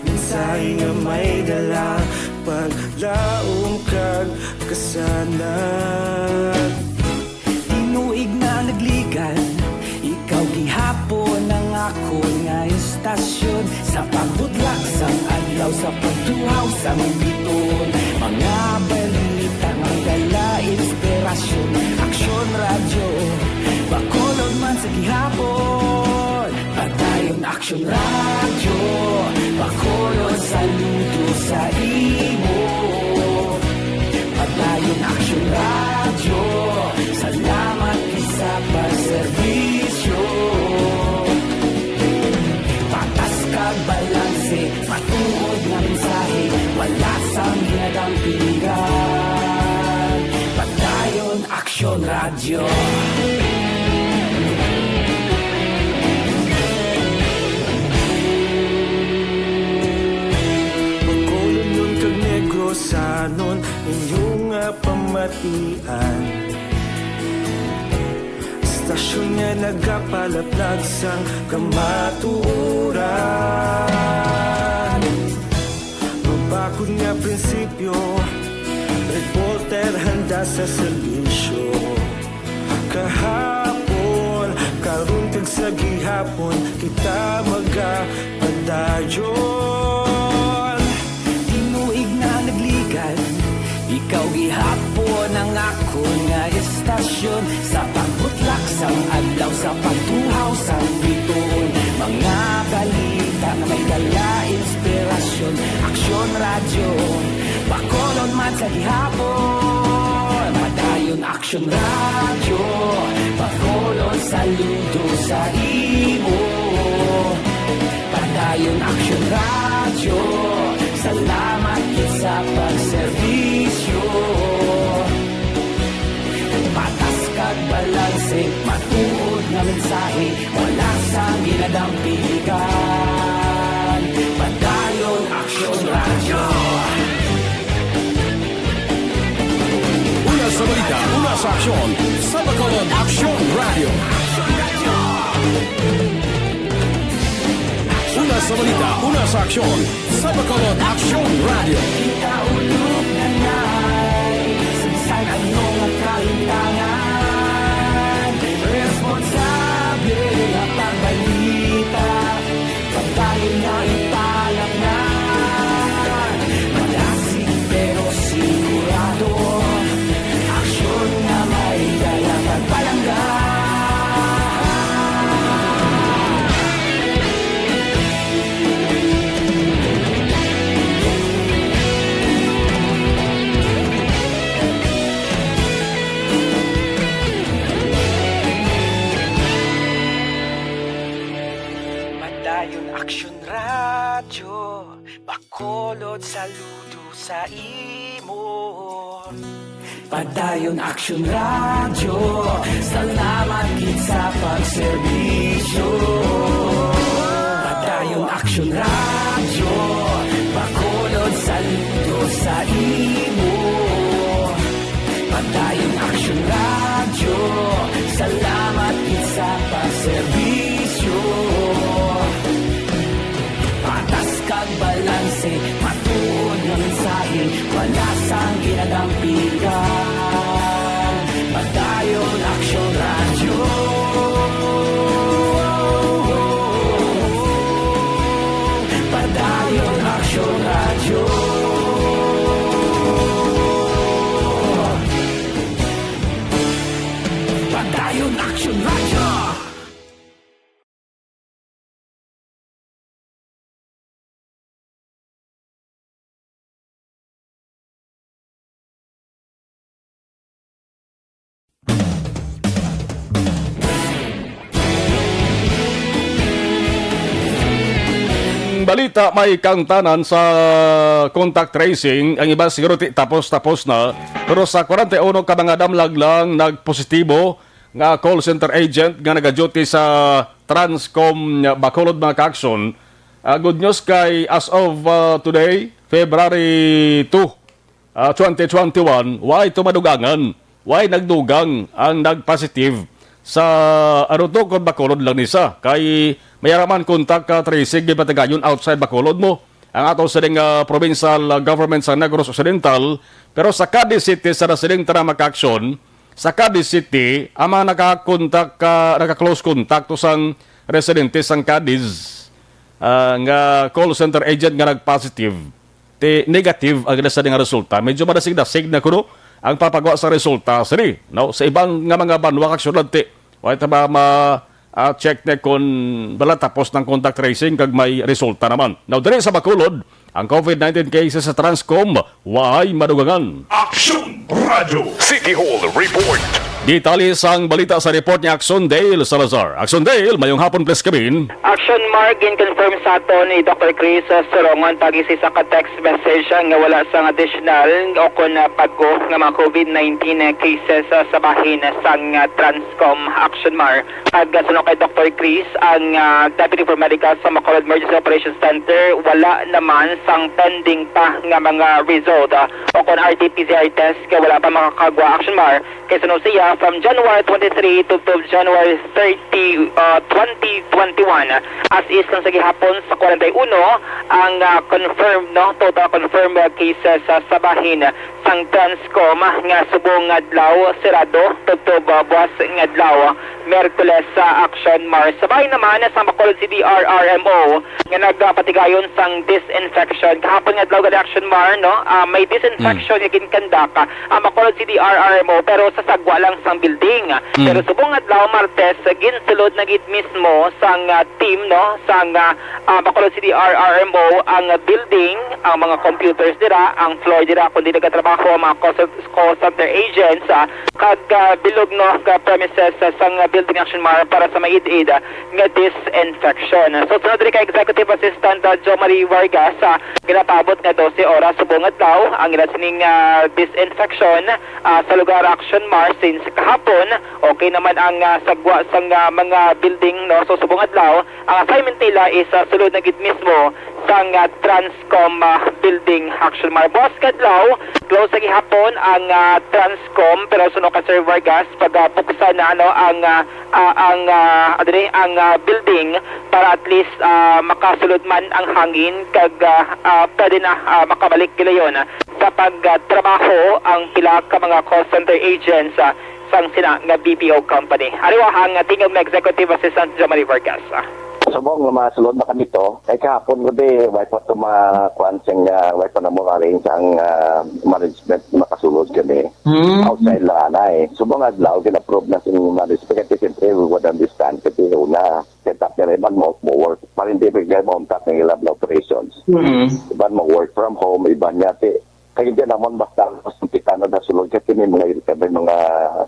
Mensahe nga may dala, paglaom kag kasanag. Tinuig na nagligan, ikaw gihapon ang akon nga istasyon. Sa pagbutlak sang adlaw, sa pagtuhaw sang biton, mga balita nga dala inspirasyon. Aksyon Radyo, Bacolod man sa gihapon. Padayon Aksyon Radyo, Bacolod, saludo sa imo. Padayon Aksyon Radyo, salamat gid sa pagserbisyo. Patas kag balanse, matuod nga mensahe, wala sang ginadampigan. Padayon Aksyon Radyo. Bacolodnon kag Negrosanon, inyo nga pamatian. Istasyon nga nagapalaplag sang kamatuoran. Mabakod nga prinsipyo, reporter handa sa serbisyo. Kahapon, karon kag sa gihapon, kita magapadayon. Tinuig na nagligan, ikaw gihapon ang akon nga istasyon. Sa pagbutlak sang adlaw, sa pagtuhaw sang biton, mga balita nga may dala inspirasyon. Aksyon Radyo, Bacolod man sa gihapon. Padayon Aksyon Radyo, Bacolod, saludo sa imo. Padayon Aksyon Radyo, salamat gid sa pagserbisyo. Patas kag balanse, matuod nga mensahe, wala sang ginadampigan. Padayon Aksyon Radyo. Una sa balita, una sa aksyon, sa Bacolod Aksyon Radyo. Una sa balita, una sa aksyon, sa Bacolod Aksyon Radyo. Kita ulog na na'y sa bisan ano nga kahimtangan. Responsable nga pagbalita, pagdayon nga ipalapnan. Madasig pero sigurado, aksyon nga may dala kag palangga. Padayon Aksyon Radyo, Bacolod, saludo sa imo. Padayon Aksyon Radyo, salamat gid sa pagserbisyo. Padayon Aksyon Radyo, Bacolod saludo sa imo. Padayon Aksyon Radyo, salamat gid sa pagserbisyo. Patas kag balanse, matuod nga mensahe, wala sang ginadampigan. Padayon Aksyon Radyo. Padayon Aksyon Radyo. Padayon Aksyon Radyo. Balita, may kaangtanan sa contact tracing. Ang iba siguro ti tapos-tapos na. Pero sa kwarenta y uno ka mga damlag lang nagpositibo nga call center agent nga nagaduty sa Transcom Bacolod, mga ka-aksyon. Ah, good news kay as of, ah, today, February two, ah, twenty twenty-one, way tumadugangan, way nagdugang ang nag-positive sa, ano to, kung Bacolod lang ni sa. Kay may ara man contact, ah, tracing, gipatigayon outside Bacolod mo ang ato sining, ah, provincial, ah, government sa Negros Occidental, pero sa Cadiz City, sa sining tana, mga ka-aksyon, sa Cadiz City, ang mga nakakontak, ah, naka-close contact to sang residente sang Cadiz, ah, nga call center agent nga nag-positive, ti negative ang nasa nga resulta. Medyo madasig-dasig na kuno ang papagwa sa resulta sini, no? Sa ibang nga mga banwa kag syudad, ti, wa ta ba ma, ah, check na kung wala tapos ng contact tracing kag may resulta naman. Now, diri sa Bacolod, ang COVID nineteen cases sa Transcom way madugangan. Aksyon Radyo City Hall Report. Detalye sang balita sa report ni Aksyon Dale Salazar. Aksyon Dale, mayong hapon, please, kabin. Action Mark, gin-confirm sa aton ni Doctor Chris, uh, Surongon pag-isi sa ka-text message, uh, nga wala sang additional o kon, uh, bag-o nga mga COVID nineteen, uh, cases, uh, sa bahin, uh, sang, uh, Transcom. Action Mark, pag, uh, suno kay Doctor Chris, ang, uh, Deputy for Medical sa Bacolod Emergency Operations Center, wala naman sang pending pa nga mga result, uh, o kon R T P C R test nga wala pa makakagwa. Action Mark, kay suno siya, from January twenty-three to, to January thirty, uh, twenty twenty-one, as is lang sa gihapon sa kwarenta y uno ang, uh, confirmed, no, total confirmed, uh, cases, uh, sa bahin sang Transcom, uh, nga subong adlaw sirado tubtob, uh, buwas nga adlaw, Miyerkules, uh, Action Mark. Sa bahin naman sa Bacolod City R R M O, nga nagapatigayon sang disinfection. Kahapon nga adlaw gani, Action Mark, no? Ah, may disinfection nga ginkandak, ah, ang Bacolod City R R M O, pero sa sagwa lang sang building. Mm. Pero subong adlaw, Martes, ginsulod na gid mismo sang, ah, team, no, sang, ah, ah, Bacolod City R R M O ang building, ang mga computers dira, ang floor dira kundi nagatrabaho ang mga call call center agents, ah, kag, ah, bilog, no, ka premises, ah, sang, ah, building, Action Mark, para sa maid-id, ah, nga disinfection. So, sunod diri kay Executive Assistant, ah, Jo Marie Vargas, ah, ginapaabot nga dose oras subong adlaw ang ila sining, ah, disinfection, ah, sa lugar, Action Mark, since kahapon okay naman ang, ah, sagwa sang, ah, mga building, no? So, subong adlaw, ang assignment nila is, ah, sulod na gid mismo sang, ah, Transcom, ah, building, Action Mark. Buwas nga adlaw, close sa gihapon ang, ah, Transcom, pero suno kay Sir Vargas, pagabuksan na, ano, ang, ah, ah, ang, ah, ano ni, ang, ah, building para at least, ah, makasulod man ang hangin kag, ah, ah, pwede na, ah, makabalik gilayon, ah, sa pagtrabaho ang pila ka mga call center agents, ah, sang sina nga B P O company. Ari wa ang, ah, tingog ni Executive Assistant Jo Marie Vargas, ah. Subong nga masulod na kami to. Kay kahapon ko di, way pa to ma-, kuwan sing, ah, way pa na mo arrange ang, ah, management, makasulod kami. Hmm. Outside lang, anay. Subong adlaw, gin-approve na sing management. Kasi siyempre, we would understand. Kasi una, set up nila man mo, mo work. Para hindi bigay mo ang tap ng ilang operations. Hmm. Iban mo work from home, iban niya, ti, kay hindi naman basta ang hospital na nasulod kasi may mga, may mga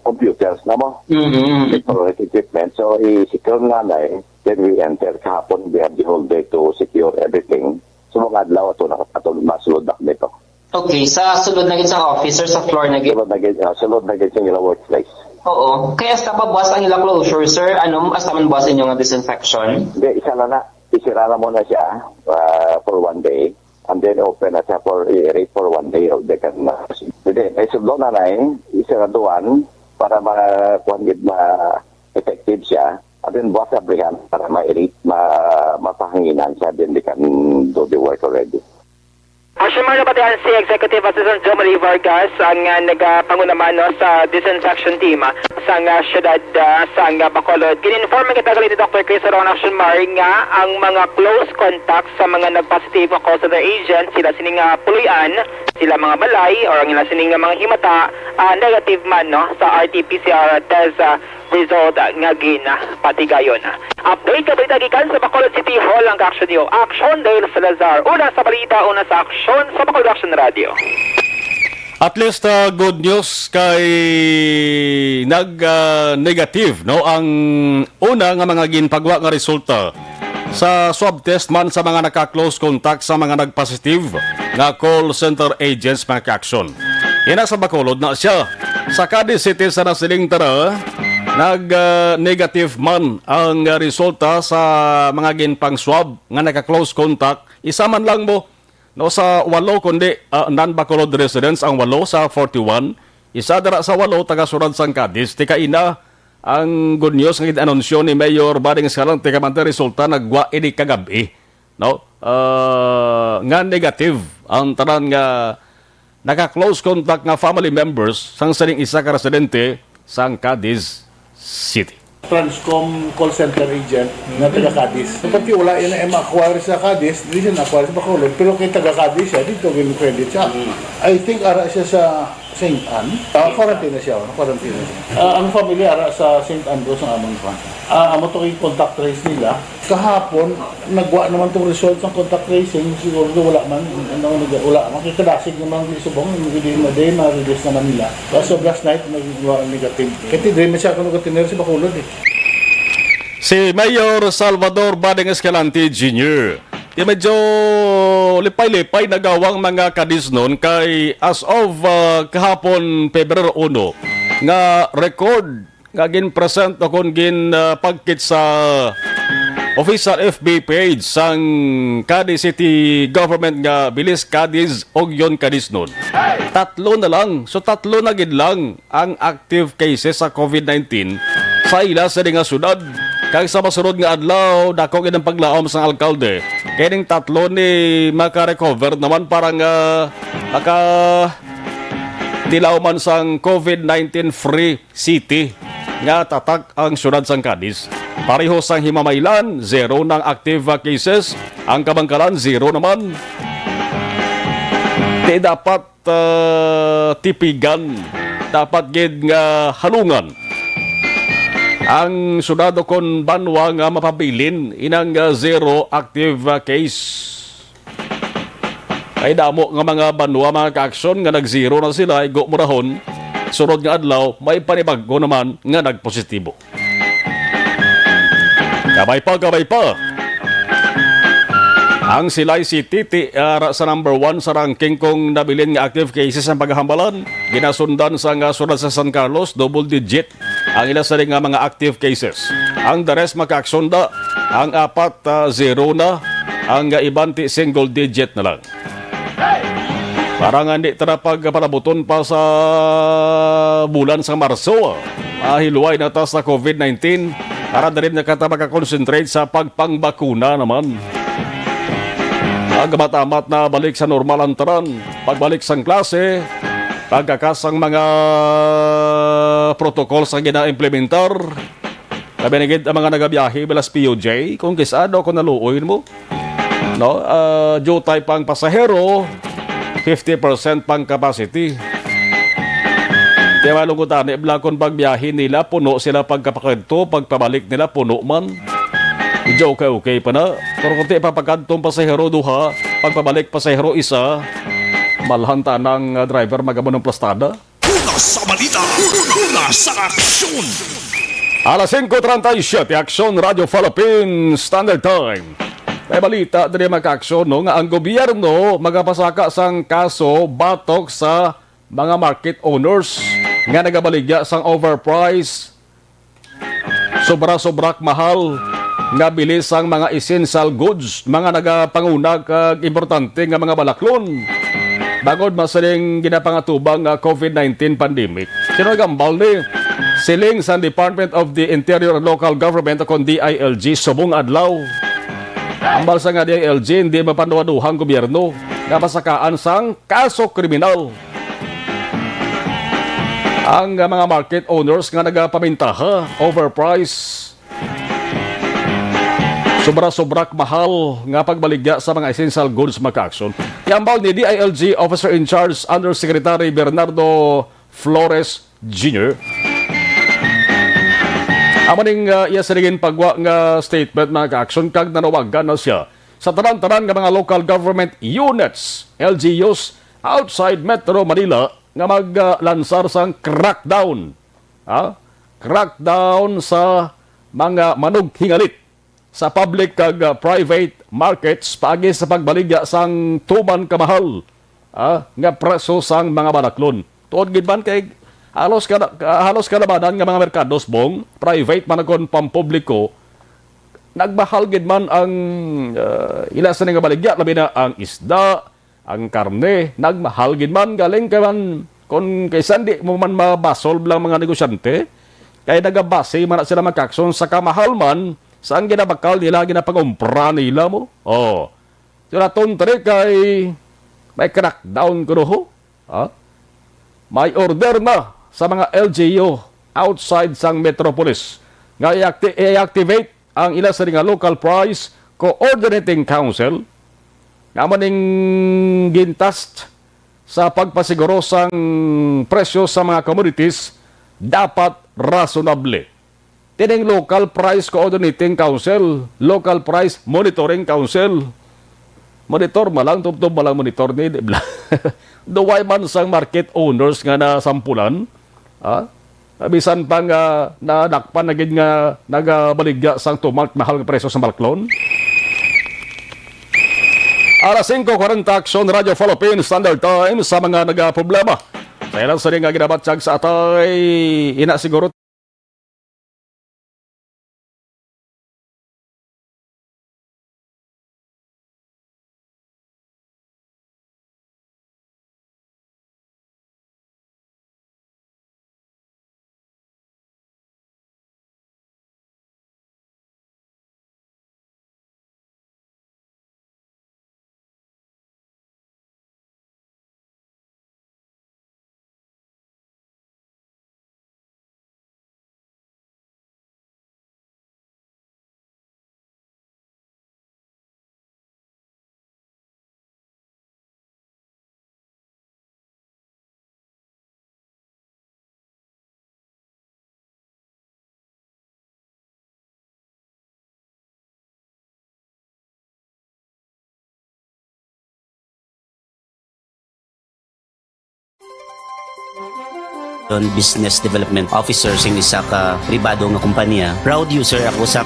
computers na mo. Mm-hmm. Electronic equipment. So, i-secure nga na eh. Then we enter kahapon. We have the whole day to secure everything. So, mga adlaw ato na, ato masulod na kami to. Okay, sa sulod na gid sang office, sir, sa floor na gid. Sulod na gid, ah, sulod na gid sa ila workplace. Oo. Kay hasta pa buwas ang ila closure, sir? Ano, hasta man buwas inyo nga disinfection? Hindi, isa na lang. Isira na muna siya, ah, for one day. And then open na siya for, i-rate for one day of the kan-, hindi, may sudlo na na eh. Isiraduan para ma-, kuwan gid, ma-effective siya. And then buwas abrihan para ma-rate, ma-, mapahanginan siya. Then they can do the work already. Action Mar, nabatian si Executive Assistant Jomari Vargas ang, ah, nagapanguna man, no, sa disinfection team, ah, sang, ah, siyudad, ah, sang, ah, Bacolod. Gin-inform nga tagal ni Doctor Chris Aron Action Mar nga ang mga close contact sa mga nag-positive nga call center agent, sila sining, ah, puloy-an, sila mga balay, or ang ila sining, ah, mga himata, ah, negative man, no, sa R T P C R test, ah, result nga ginpatigayon. Update nga balita gikan sa Bacolod City Hall ang kaaksyon niyo. Aksyon Dale Salazar. Una sa balita, una sa aksyon sa Bacolod Action Radio. At least, uh, good news kay nag, uh, negative, no, ang una nga mga ginpagwa nga resulta sa swab test man sa mga naka-close contact sa mga nagpositive nga call center agents, mga kaaksyon. Ina sa Bacolod na siya. Sa Cadiz City sa nasiling tara, nag, ah, negative man ang, ah, resulta sa mga ginpang-swab nga naka-close contact. Isa man lang mo, no, sa walo, kundi, ah, non-Bacolod residents ang walo sa forty-one. Isa dara sa walo, taga-siyudad sang Cadiz. Tikaina, ang good news nga gid-anunsyo ni Mayor Bading Escalante, kay man resulta nagwa ini kagab-i, no? Ah, nga negative ang tanan nga naka-close contact nga family members sang sining isa ka residente sang Cadiz City. Transcom call center agent nga taga Cadiz. Pati wala yan na ma-acquire sa Cadiz, di siya na-acquire sa Bacolod, pero kay taga Cadiz siya, dito gin-credit siya. Mm. I think ara siya sa Saint Ann. Ah, quarantine na siya, oh. Quarantine na siya. Ah, ang family ara sa Saint Andrews ang among kwan. Ah, amo to yung contact trace nila. Kahapon, nagwa naman tong result sa contact tracing. Siguro wala man, ano, nag-, wala man. Kaya kadasig naman ang subong, hindi na din, ma-release naman nila. As of last night, nagwa negative. Kaya di man siya ako nagkatinir sa Bacolod eh. Si Mayor Salvador Bading Escalante Junior. Di medyo lipay-lipay nagawang mga Cadiznon kay as of, ah, kahapon, Pebrero uno, nga record nga gin-present o kon gin, ah, pagkit sa official F B page sang Cadiz City Government nga Bilis Cadiz Ugyon Cadiznon. Tatlo na lang. So, tatlo na gid lang ang active cases sa covid nineteen sa ila sa nga syudad. Kag sa masunod nga adlaw, dako gid ang paglaom sang alkalde. Kay ning tatlo ni maka-recover naman para nga maka-, tilaw man sang covid nineteen free city nga tatak ang siyudad sang Cadiz. Pareho sang Himamaylan, zero nang active cases. Ang Kabankalan, zero naman. Di dapat, ah, tipigan. Dapat gid nga halungan ang siyudad o kon banwa nga mapabilin inang, ah, zero active, ah, case. Ay damo nga mga banwa, mga kaaksyon, nga nag-zero na sila, igo mo rahon, sunod nga adlaw, may panibag-o naman nga nagpositibo. Kabay pa, kabay pa. Ang Silay City, ti-, ara sa number one sa ranking kung nabilin nga active cases ang paghambalan. Ginasundan sa nga sunod sa San Carlos, double digit ang ila sila nga mga active cases. Ang the rest makaaksyon da, ang apat, ah, zero na, ang iban ti single digit na lang. Para nga hindi ta na pagpalabuton pa sa bulan sa Marso, ah, mahiluway na ta sa covid nineteen. Para diri na ka ta makakonsentrate sa pagpangbakuna naman. Ang amat-amat na balik sa normal ang tanan, pagbalik sang klase, pagkakas ang mga protocol sa gina-implementar. Labi na gid ang mga nagabiyahe, bilas P U J, kung kisado kung naluoy mo. No? Ah, jutay pang pasahero, fifty percent pang capacity. Kaya malungkot ani, bla, kung pagbiyahe nila, puno sila pagkapakadto, pagpabalik nila, puno man. Medyo okay-okay pa na. Pero kung ti papakadtong pasahero, duha, pagpabalik, pasahero, isa, malhan ta nang, ah, driver, magamo ng plastada. Una sa balita, una sa aksyon. Alas singko treinta y siete, Aksyon Radio Philippines Standard Time. May balita diri, mga ka-aksyon, no, nga ang gobyerno magapasaka sang kaso batok sa mga market owners nga nagabaligya sang overprice, sobra-sobra mahal nga bili sang mga essential goods, mga nagapanguna kag importante nga mga balaklon, bangod man sining ginapangatubang nga covid nineteen pandemic. Sino nagambal ni? Siling sa Department of the Interior and Local Government, o kon D I L G, subong adlaw. Ambal sa nga D I L G, hindi mapanuhanuhang gobyerno nga masakaan sang kaso kriminal ang mga market owners nga nagapamintaha overprice, sobra-sobra mahal nga pagbaligya sa mga essential goods, mga ka-aksyon. Iambal ni D I L G Officer in Charge Undersecretary Bernardo Flores Junior. Amo ning, ah, iya sining pagwa nga statement, mga ka-aksyon, kag nanawagan na siya sa tanan-tanan nga mga local government units, L G Us, outside Metro Manila nga maglansar sang crackdown, ha? Crackdown sa mga manughingalit sa public kag, ah, private markets paagi sa pagbaligya sang tuman kamahal, ah, nga presyo sang mga balaklon. Tuod gid man kay halos kada, halos kalabanan nga mga merkados, Bong, private man kon pampubliko, nagmahal gid man ang, ah, ila sini nga baligya, labi na ang isda, ang karne, nagmahal gid man, galing kay man, kon kaysa di mo man mabasol lang mga negosyante, kay nagabase man na sila, mga ka-aksyon, sa kamahal man sa ang ginabakal nila, ginapagumpra nila mo. Oh. Sila, tuntre kay may crackdown kuno ho. Ha? May order na sa mga L G U outside sang metropolis nga i-acti-, i-activate ang ila sini nga Local Price Coordinating Council, nga amo ning gintast sa pagpasiguro sang presyo sa mga commodities dapat rasunable. Tining Local Price Coordinating Council, Local Price Monitoring Council, monitor man lang, tubtob man lang monitor ni, di ba? Duway man sang market owners nga nasampulan, ha? Bisan pa nga nadakpan na gid nga nagabaligya sang tuman mahal nga presyo sa balaklon. Alas singko kwarenta, Aksyon Radio Philippines Standard Time, sa mga nagaproblema sa ilang sini nga ginabatyag sa atay, ina siguro. Business Development Officer sing isa ka pribado nga kompanya. Proud user ako sa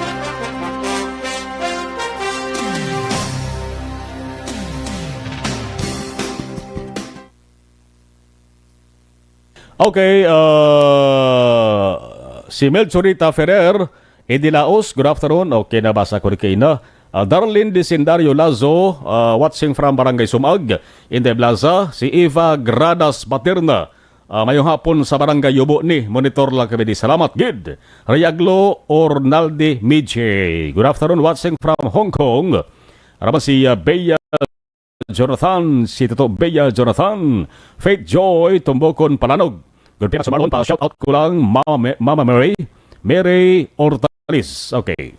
Okay, uh, si Melchorita Ferrer, Edilaos, good afternoon. Okay, nabasa ko rin kayo na. Uh, Darlene Disindario Lazo, uh, watching from Barangay Sumag, Inday Plaza. Si Eva Gradas Paterna, uh, mayong hapon sa Barangay Yubo ni. Monitor lang kami di. Salamat, gid. Riaglo Ornaldi Miche, good afternoon, watching from Hong Kong. Raman si, uh, Bea Jonathan, si Toto Bea Jonathan, Faith Joy Tumbokon Palanog. Good afternoon, pa shout out ko lang, Mama, Ma-, Mama Mary, Mary Hortaliz. Okay.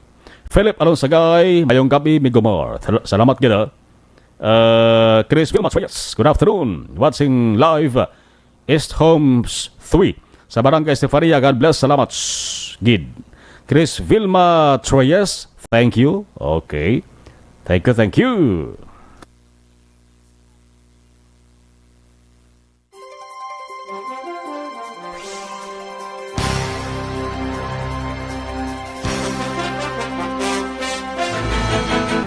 Philip Alonsagay, mayong gabi, Migo Mar. Sal-, salamat gid, ah. Uh, Chris Vilma Reyes, good afternoon. Watching live, East Homes three, sa Barangay Estefania. God bless. Salamat, gid. Chris Vilma Troyes, thank you. Okay. Thank you, thank you.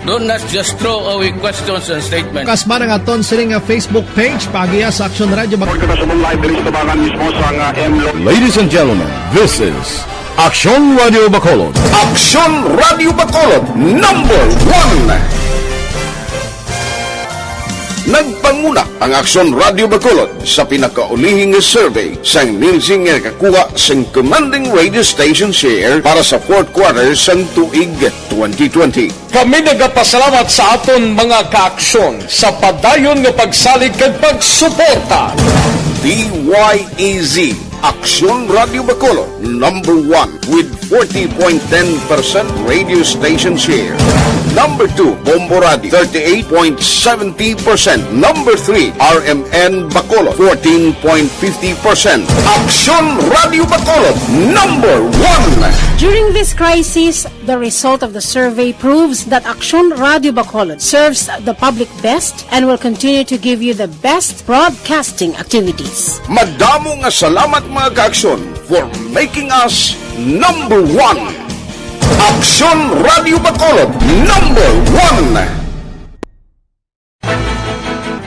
Don't, let's just throw away questions and statements. Kasma nga aton sini nga Facebook page, paagiha sa Aksyon Radio Bacolod. Kita sa mong live diri sa tabangan mismo sa nga M Lo- Ladies and gentlemen, this is Aksyon Radio Bacolod. Aksyon Radio Bacolod, number one. Nagpanguna ang Aksyon Radio Bacolod sa pinakaulihi nga survey sang Nielsen nga nakakuha sang commanding radio station share para sa fourth quarter sang tuig twenty twenty. Kami nagapasalamat sa aton mga kaaksyon sa padayon nga pagsalig kag pagsuporta. D Y E Z, Aksyon Radio Bacolod, number one with forty point ten percent radio station share. Number two, Bombo Radio, thirty-eight point seventy percent. Number three, R M N Bacolod, fourteen point fifty percent. Aksyon Radio Bacolod, number one. During this crisis, the result of the survey proves that Aksyon Radio Bacolod serves the public best and will continue to give you the best broadcasting activities. Madamo nga salamat, mga kaaksyon, for making us number one. Aksyon Radio Bacolod, number one.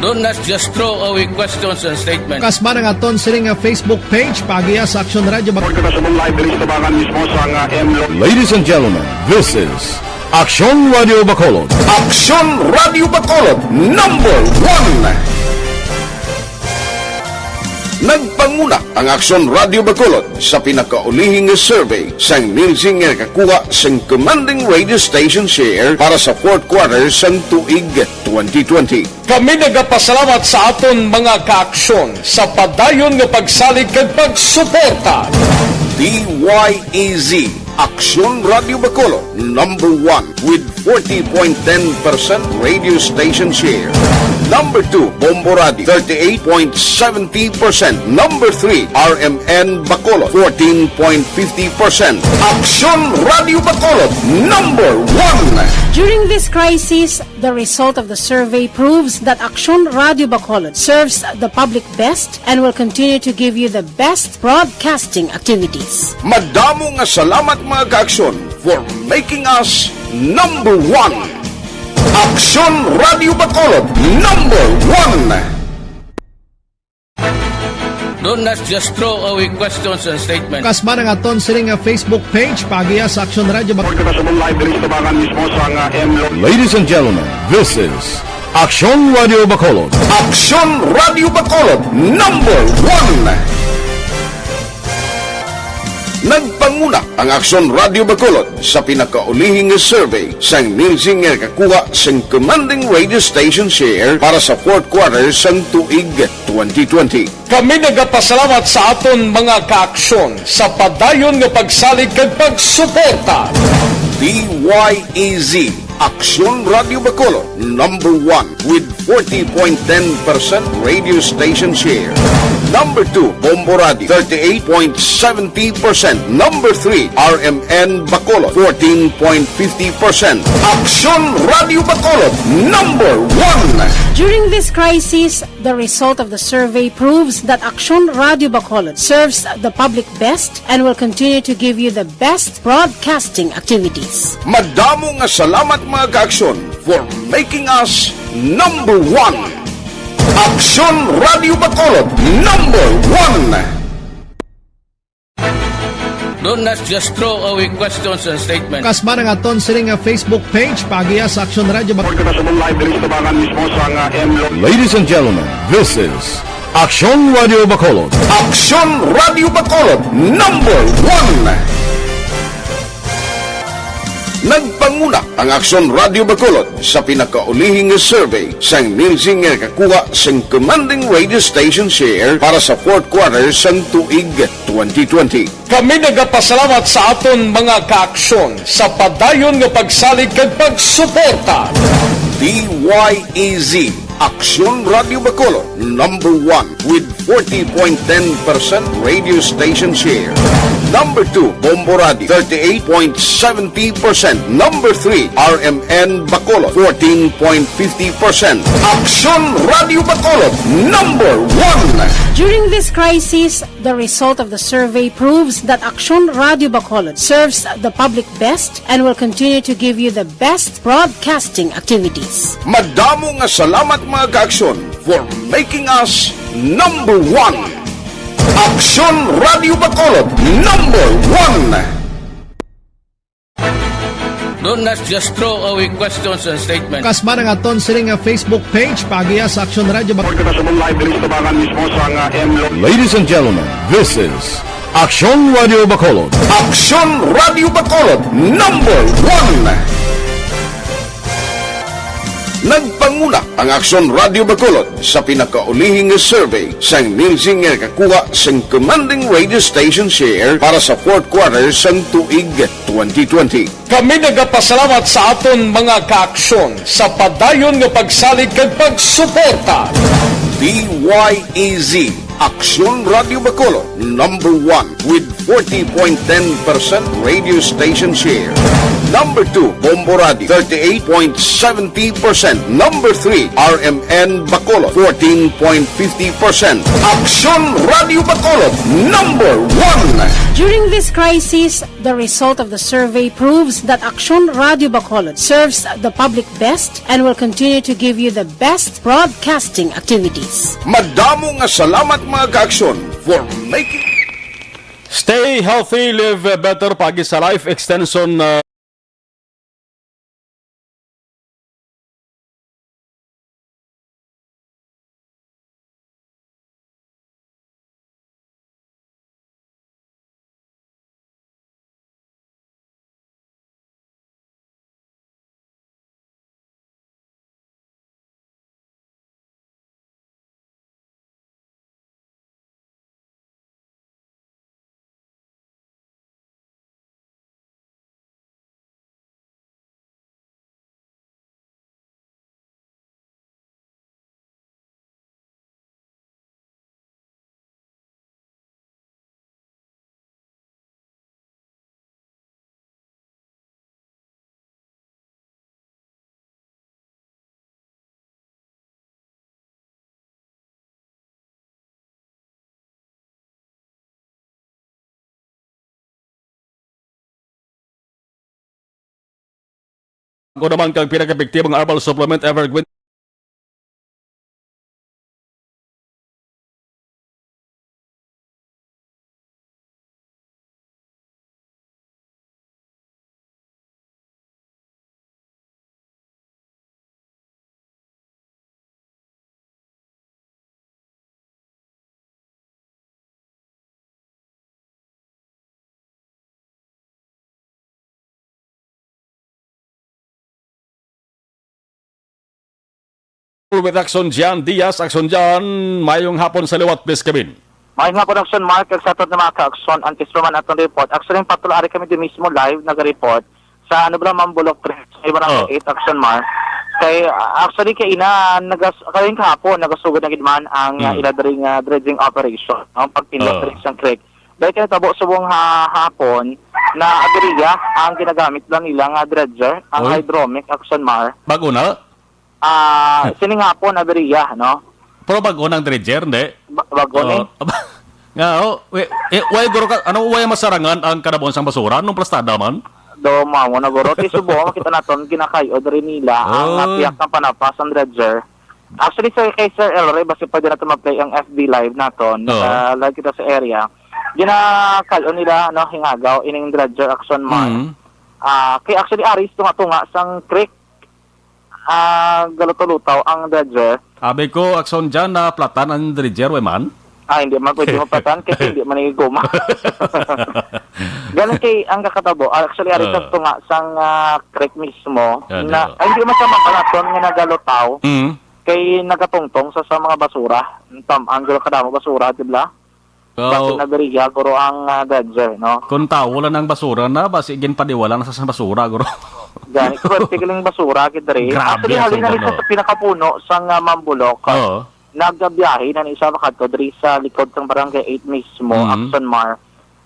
Don't, let's just throw away questions and statements. Kasma nga aton sini nga Facebook page, paagiha sa Aksyon Radio Bacolod. Kita sa mong live diri sa tabangan mismo sa nga M Lo- Ladies and gentlemen, this is Aksyon Radio Bacolod. Aksyon Radio Bacolod, number one. Nagpanguna ang Aksyon Radio Bacolod sa pinakaulihi nga survey sang Nielsen nga nakakuha sang commanding radio station share para sa fourth quarter sang tuig twenty twenty. Kami nagapasalamat sa aton mga kaaksyon sa padayon nga pagsalig kag pagsuporta. D Y E Z, Aksyon Radio Bacolod, number one with forty point ten percent radio station share. Number two, Bombo Radio, thirty-eight point seventy percent. Number three, R M N Bacolod, fourteen point fifty percent. Aksyon Radio Bacolod, number one. During this crisis, the result of the survey proves that Aksyon Radio Bacolod serves the public best and will continue to give you the best broadcasting activities. Madamo nga salamat, mga kaaksyon, for making us number one. Aksyon Radio Bacolod, number one. Don't, let's just throw away questions and statements. Kasma nga aton sini nga Facebook page, paagiha sa Aksyon Radio Bacolod. Kita sa mong live diri sa tabangan mismo sa nga M Lo- Ladies and gentlemen, this is Aksyon Radio Bacolod. Aksyon Radio Bacolod, number one. Nagpanguna ang Aksyon Radio Bacolod sa pinakaulihi nga survey sang Nielsen nga nakakuha sang commanding radio station share para sa fourth quarter sang tuig twenty twenty. Kami nagapasalamat sa aton mga kaaksyon sa padayon nga pagsalig kag pagsuporta. D Y E Z, Aksyon Radio Bacolod, number one with forty point ten percent radio station share. Number two, Bombo Radio, thirty-eight point seventy percent. Number three, R M N Bacolod, fourteen point fifty percent. Aksyon Radio Bacolod, number one. During this crisis, the result of the survey proves that Aksyon Radio Bacolod serves the public best and will continue to give you the best broadcasting activities. Madamo nga salamat, mga kaaksyon, for making us number one. Aksyon Radio Bacolod, number one. Don't, let's just throw away questions and statements. Kasma nga aton sini nga Facebook page, paagiha sa Aksyon Radio Bacolod. Kita sa mong live diri sa tabangan mismo sa nga M Lo- Ladies and gentlemen, this is Aksyon Radio Bacolod. Aksyon Radio Bacolod, number one. Nagpanguna ang Aksyon Radio Bacolod sa pinakaulihi nga survey sang Nielsen nga nakakuha sang commanding radio station share para sa fourth quarter sang tuig twenty twenty. Kami nagapasalamat sa aton mga kaaksyon sa padayon nga pagsalig kag pagsuporta. D Y E Z, Aksyon Radio Bacolod, number one with forty point ten percent radio station share. Number two, Bombo Radio, thirty-eight point seventy percent. Number three, R M N Bacolod, fourteen point fifty percent. Aksyon Radio Bacolod, number one. During this crisis, the result of the survey proves that Aksyon Radio Bacolod serves the public best and will continue to give you the best broadcasting activities. Madamo nga salamat, mga kaaksyon, for making us number one. Aksyon Radio Bacolod, number one. Do not just throw away questions and statements. Kasma ang aton sini nga Facebook page, paagiha sa Aksyon Radio Bacolod. Report kita sa live diri sa tubangan mismo sa nga M Lo- Ladies and gentlemen, this is Aksyon Radio Bacolod. Aksyon Radio Bacolod, number one. Nagpanguna ang Aksyon Radio Bacolod sa pinakaulihing nga survey sang Nielsen nga nakakuha sang commanding radio station share para sa fourth quarter sang tuig twenty twenty. Kami nagapasalamat sa aton mga kaaksyon sa padayon nga pagsalig kag pagsuporta. D Y E Z, Aksyon Radio Bacolod, number one with forty point ten percent radio station share. Number two, Bombo Radio, thirty-eight point seventy percent. Number three, R M N Bacolod, fourteen point fifty percent. Aksyon Radio Bacolod, number one. During this crisis, the result of the survey proves that Aksyon Radio Bacolod serves the public best and will continue to give you the best broadcasting activities. Madamo nga salamat, mga kaaksyon, for making Stay healthy, live better. Paagi sa life extension, uh, Ako naman kang pinakaepektibong herbal supplement, Evergreen. With Action Jan Diaz. Action Jan, mayong hapon sa liwat, please, Kevin. Mayong hapon, Action Mark, kag sa aton nga mga ka-action, antes pa man atong report. Actually, ang patulari kami di mismo live, naga-report sa, ano ba, Mambulok three, sa Barangay Oh. eight, Action Mark. Kay, ah, actually, kay ina, nagas-, kay kahapon, nagasugod na gid man ang, ah, Mm. ila diri nga dredging operation, no? Pagpindot Oh. diri sa creek. Dahil kay natabo subong ha-, hapon, na abiriya ang ginagamit lang nila nga dredger, ang Oy. Hydromic, Action Mark. Bago na? Ah, sining hapon, abiriya, no? Pero bago nang dredger, hindi? Ba-, bago ni? Oh. Nga, oh, wi-, eh, why, guro ka, ano, why masarangan ang kanabuan sang basura? Nung plastada man? Do, mao na, guro. Ti subo, makita naton, ginakayo diri nila ang, Oh. ah, piyak nga panapas ang dredger. Actually, sir, kay Sir Elroy, basi pwede nato ma-play ang F B live naton. Oo. Naka-live kita sa area. Ginakayo nila, ano, hingagaw, ining dredger, Action Mark. Mm. Ah, kay actually, aris tunga-tunga sang creek, ah, galutaw-lutaw ang dredger. Abi ko, Action Jan, na platan ang dredger, way man? Ah, hindi man pwede maplatan kasi hindi man nagiguma. Ganun kay ang kakatabo. Ah, actually, ari sa Ah. tunga sang, ah, creek mismo Ano? na, ay, hindi man sa mapalaton nga nagalutaw. Mm. Kay nagatungtong sa, sa mga basura. Tam, ang gulo kadamo basura, di ba? Wow. Bakit nabiriya, guro ang, ah, dredger, no? Kung tao lang ang basura na, basi ginpadiwala na sa, sa basura, guro. Gani, kung tigiling basura, gid diri. Grabe Actually, ang halin na sundalo. sa pinakapuno sang, ah, Mambulok. Oo. nagabiyahe na ni siya makadto diri sa likod sang Barangay eight mismo, Mm. Action Mar.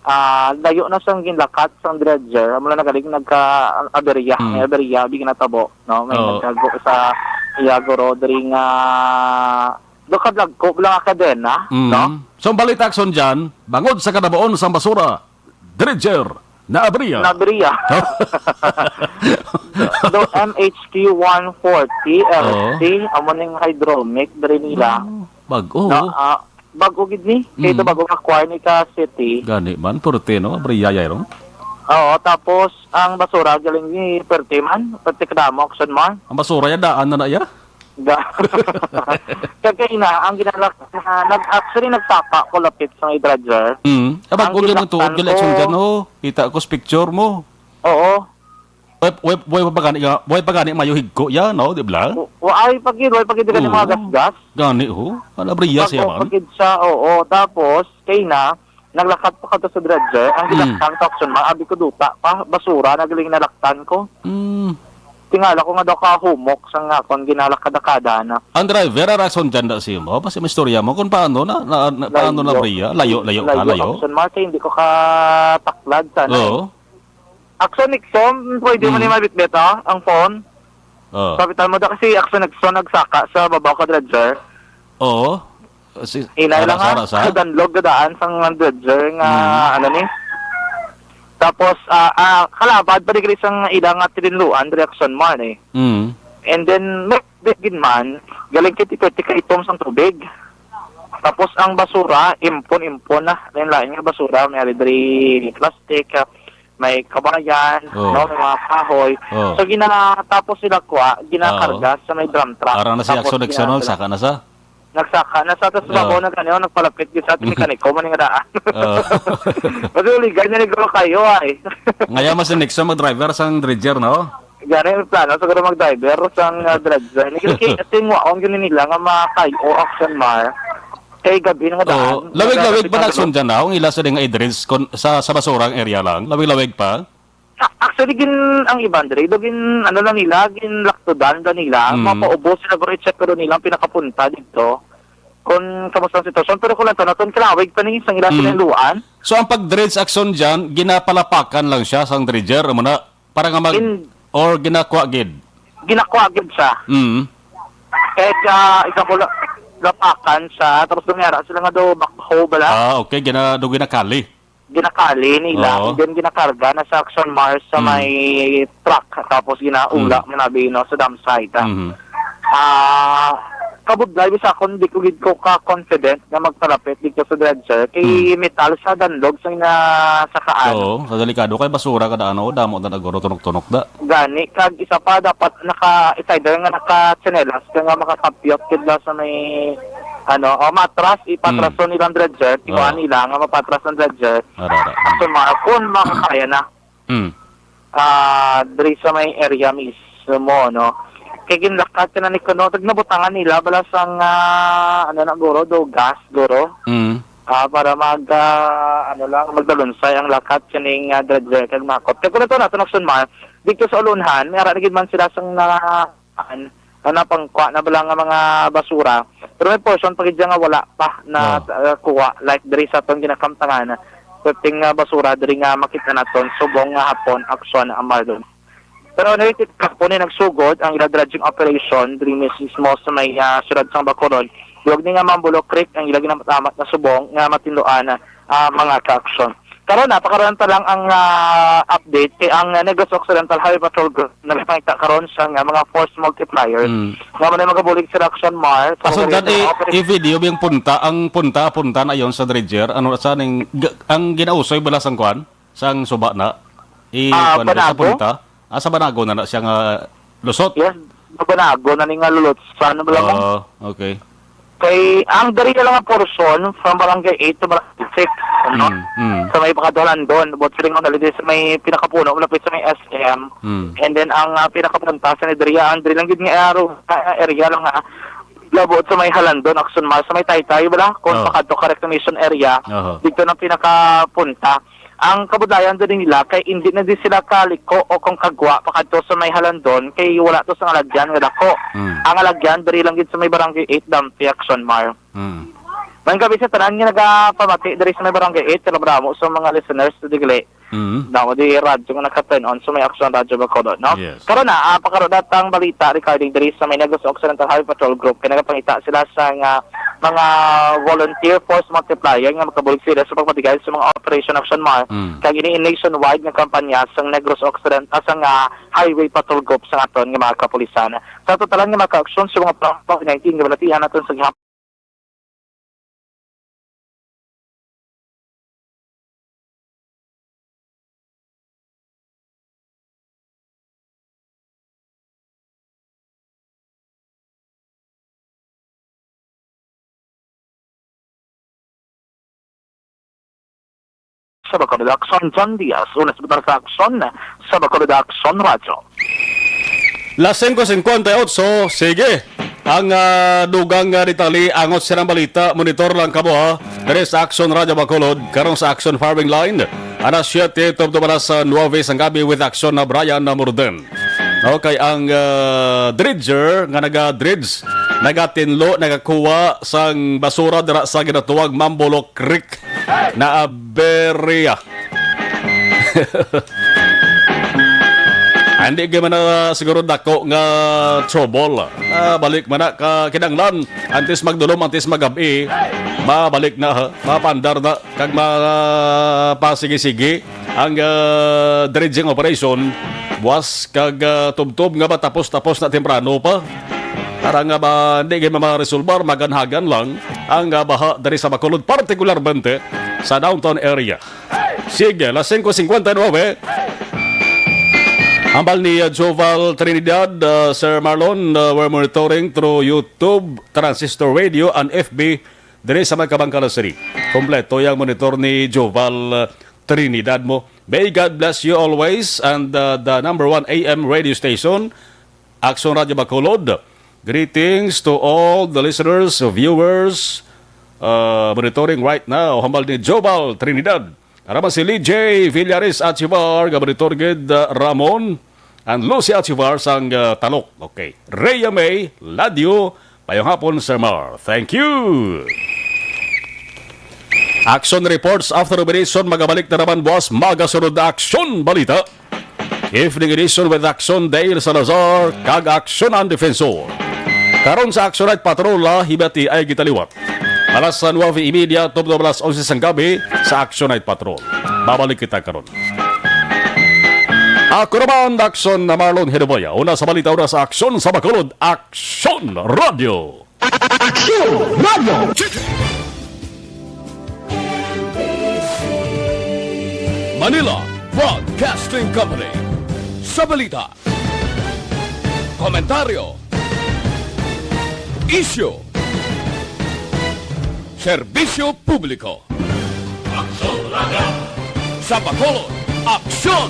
Ah, layo na sang ginlakat sang dredger, amo na nagaling nagka-aberya, Mm. may aberya, abi ginatabo, no? May Oo. nagkago sa iya guro diri nga do kadagko lang nga kadena, Mm. no? So, ang balita, Action, dyan, bangod sa kadabaon sang basura, dredger, naabriya. Naabriya. Do M H Q one forty, Oo. L C, amo ning hydromic diri nila. Oh, bag-o. No, ah, bag-o gid ni. Kay Mm. ito bag-o nga acquire ni ka city. Gani man, purte, no? Abriya, yay, no? Oo, tapos ang basura galing ni perte man, perte kadamo, Action Mar. Ang basura ya, daan na na ya? Ga-, kagay na, ang ginalak-, ah, nag-, actually, nagsaka ko lapit sa may dredger. Mm. Ah, Ang bag-o gyud ang ginaktan tuod, gali, ko. Action, dyan, oh. Kita ko sa picture mo. Oo. Way, way, way pa gani nga, way pa gani mayo higko ya, no, di ba? Wa-, waay pa gid, way pa gid gani Oo. mga gasgas. Gani, oh. Ala, briya siya, Bag-o pa man. gid siya, oo. Tapos, kay na, naglakat pa kadto sa dredger, ang Mm. ginaktan sa Action Mar, abi ko duta pa, basura, nagaling nalaktan ko. Mm. Tingala ko nga daw kahumok sa nga akon ginalakad-akada na. Ang driver, ara, Action, dyan da si mo. Basi may istorya mo kung paano na, na, na, paano na, Layo. Briya? Layo, layo ka, Layo, layo? Action Mar, kay hindi ko kataklad sana, eh. Oo. Action Nixon, pwede mo Mm. ni mabitbit, ah, ang phone. Oo. Kapitan mo da kasi Action Nixon nagsaka sa babaw ka dredger. Oo. Si, Inay ara lang, sa, ah, ara sa? Sa danlog gadaan sang dredger nga, Mm. ano ni. Tapos, ah, ah, kalabad pa digri sang ila nga tilinluan diri, Action Mar, eh. Mm. And then, may tubig gid man, galing kay tikay-tikay itom sang tubig. Tapos ang basura, impon-impon na. Lain-lain nga basura, may ari diri plastic, ah, may kabayan, Oo. no, may mga kahoy. Oo. So, gina-, tapos sila kuha, ginakarga Oo. sa may drum truck. Ara na si Tapos Action Nixon, gina-, saka na sa? Nagsaka na sa, tas Oo. babaw na gani, oh, nagpalapit gid sa ating Oo. mekaniko, man nga daan. Oo. Kasi uligan niya ni Goro kayo, ay. Ngaya mas si Nixon mag-driver sang dredger, no? Gani, may plano siguro mag-driver sang, ah, dredger. Ni kay, kay, tingwaon gani nila nga makayo, Action Mar. Kay gabi na nga daan. Oo. Lawig-lawig Nagkakapit ba na nagsundan na? Ang ila sa ding i-dredge kon-, sa, sa basura ang area lang? Lawig-lawig pa? A-, actually, gin-, ang iban diri, do gin-, ano lang nila, ginlaktudan lang nila, Mm. mapaubos sila, pero i-check ko nila ang pinakapunta dito. Kung kamusta ang sitwasyon, pero kung lang to, naton kalawig pa ni, sang ila Mm. sininluan. So, ang pag-dredge, Action, dyan, ginapalapakan lang siya sang dredger, amo na, para nga mag-, In- or ginakwa gid? Ginakwa gid siya. Mm. Kaya siya, example, la-, lapakan siya, tapos dumiyara sila nga do backhoe bala. Ah, okay, gina-, do ginakali. Ginakali nila, Oo. and then ginakarga na sa Action Mar sa Mm. may truck, tapos ginaula Mm. man abi, no, sa dump site, ah. Mhm. Ah, kabudlay, bisa akon, di ko gid ko ka-confident nga magpalapit dito sa dredger, kay Mm. metal sa danlog sa ginasakaan. Oo, sa delikado kay basura kada ano, damo na naguro tunok-tunok da. Gani, kag isa pa, dapat naka, it's either nga naka-tsinelas ka nga makakapyot gid ba sa may, ano, o matras, ipatras Mm. to nilang dredger, tiwaan Oo. nila nga mapatras ang dredger. Ara, ara. Mm. Action Mar, kung makakaya na. Mm. Ah, diri sa may area mismo, no? Kay ginlakat ka na ni kuno, tag nabutangan nila bala sang, ah, ano na, guro, do gas, guro. Mm. Ah, para mag, ah, ano lang, magdalunsay ang lakat kaning, ah, dredger kag makot. Kay kuno to naton, Action Mar, dito sa Ulonhan, may ara na gid man sila sang na, an-, na napangkwa na bala nga mga basura. Pero may portion pa gid dyan nga wala pa na, Ah. ah, kuha. Like, diri sa atong ginakamtangan, perting, ah, basura diri nga makita naton subong nga hapon, Action Mar. Pero narito kahapon ay nagsugod ang ila dredging operation diri mismo sa may, ah, siyudad sang Bacolod. Duwag ni nga Mambulo Creek ang ila ginamatamat na subong nga matinluan, ah, mga ka-aksyon. Karon, napakaron ta lang ang, ah, update kay ang, ah, Negros Occidental Highway Patrol Group nagapangita karon sa nga mga force multiplier Mm. nga man magabulig sa Action Mar sa Kaso mga dyan, recent i-, operation. I-video yung punta, ang punta, punta na yon sa dredger, ano sa ning, g-, ang ginausoy bala sang kwan? Sang suba na? I-, Ah, kwan na sa Banago? punta? Ah, sa Banago na na siya nga lusot? Yes, Banago na ni nga lulutsan, bala mo? Ah, okay. Kay, ang diri lang nga portion, from Barangay eight to Barangay six, ano? Mm, mm. Sa may Pakadulan doon, about siling mga sa may pinakapuno, malapit sa may S M. Mm. And then, ang, ah, pinakapunta sa ni diri, ang diri lang gid nga aro-, ah, area lang, ha. Labot sa may Halandon, Action Mar, sa may Taytay, bala? Kung Oh. pakadto ka reclamation area, Oho. dito na pinakapunta. Ang kabudlayan diri nila kay indi na di sila kaliko o kung kagwa pakadto sa may Halandon kay wala to sa alagyan nga dako. Mm. Ang alagyan diri lang gid sa may Barangay eight, Dampi, Action Mar. Mm. Maayong gabi sa tanan nga nagapamati diri sa may Barangay eight, kalabramo sa mga listeners sa Digli. Mm. Damo di radyo nga naka-turn on sa may Action Radyo Bacolod, no? Yes. Karon na, ah, pakaron na tang balita regarding diri sa may Negros Occidental Highway Patrol Group kay nagapangita sila sa nga mga volunteer force multiplier nga makabulig sila sa pagpatigay sa mga Operation Action Mar, mm, kag ini nationwide nga kampanya sang Negros Occident-, ah, sang, ah, Highway Patrol Group sang aton nga mga kapulisan. Sa totalan nga mga kaaksyon sa mga pang-, COVID nineteen nga balatian naton sa gihap-, sa Bacolod Action, John Diaz, una sa Bacolod Action, sa Bacolod Action Radio. Las singko singkwenta y otso, sige. Ang, ah, dugang nga detalye, angot siya ng balita, monitor lang kamo, ha. Diri sa Action Radio Bacolod, karon sa Action Firing Line, alas siyete, tubtob alas, ah, nuwebe sang gabi with Action na Brian na Murden. Okay, ang, ah, dredger nga naga-dredge, nagatinlo, nagakuha sang basura dira sa ginatuwag Mambolo Creek na aberya. Hindi gyud man na siguro dako nga trouble. Ah, balik man na ka kinahanglan. Antes magdulom, antes magabi, mabalik na, ha? Mapandar na, kag mapasigi-sigi ang, ah, dredging operation. Buwas kag, ah, tubtob nga matapos-tapos na temprano pa. Para nga ba, hindi gyud maresolbar, maganhagan lang ang, ah, baha diri sa Bacolod, partikularmente sa downtown area. Sige, las singko singkwenta y nuwebe. Hambal ni, uh, Joval Trinidad, uh, Sir Marlon, uh, we're monitoring through YouTube, Transistor Radio, and F B, diri sa may Kabankalan City. Kompleto yang monitor ni Joval, uh, Trinidad mo. May God bless you always, and, uh, the number one A M radio station, Action Radio Bacolod. Greetings to all the listeners, viewers, uh, monitoring right now. Hambal ni Jobal Trinidad. Araman si Lee J Villares Achivar, nga monitor gid, uh, Ramon and Lucy Achivar sang, uh, Talok. Okay. Rhea May Ladio, mayong hapon, Sir Mar. Thank you. Action reports after operation, magabalik na naman buwas, magasunod na Action Balita. Evening edition with Action Dale Salazar kag Action ang Defensor. Karon sa Action Night Patrol, ah, hibati ay gitaliwat. Alas sa nuwebe y media, tubtob alas onse sang gabi sa Action Night Patrol. Babalik kita karon. Ako naman, Action na Marlon Hidaboya. Una sa balita, una sa Action sa Bacolod, Action Radio. Action Radio. Manila Broadcasting Company. Sa balita, komentaryo, isyu, serbisyo publiko. Action Radio. Sa Bacolod, Action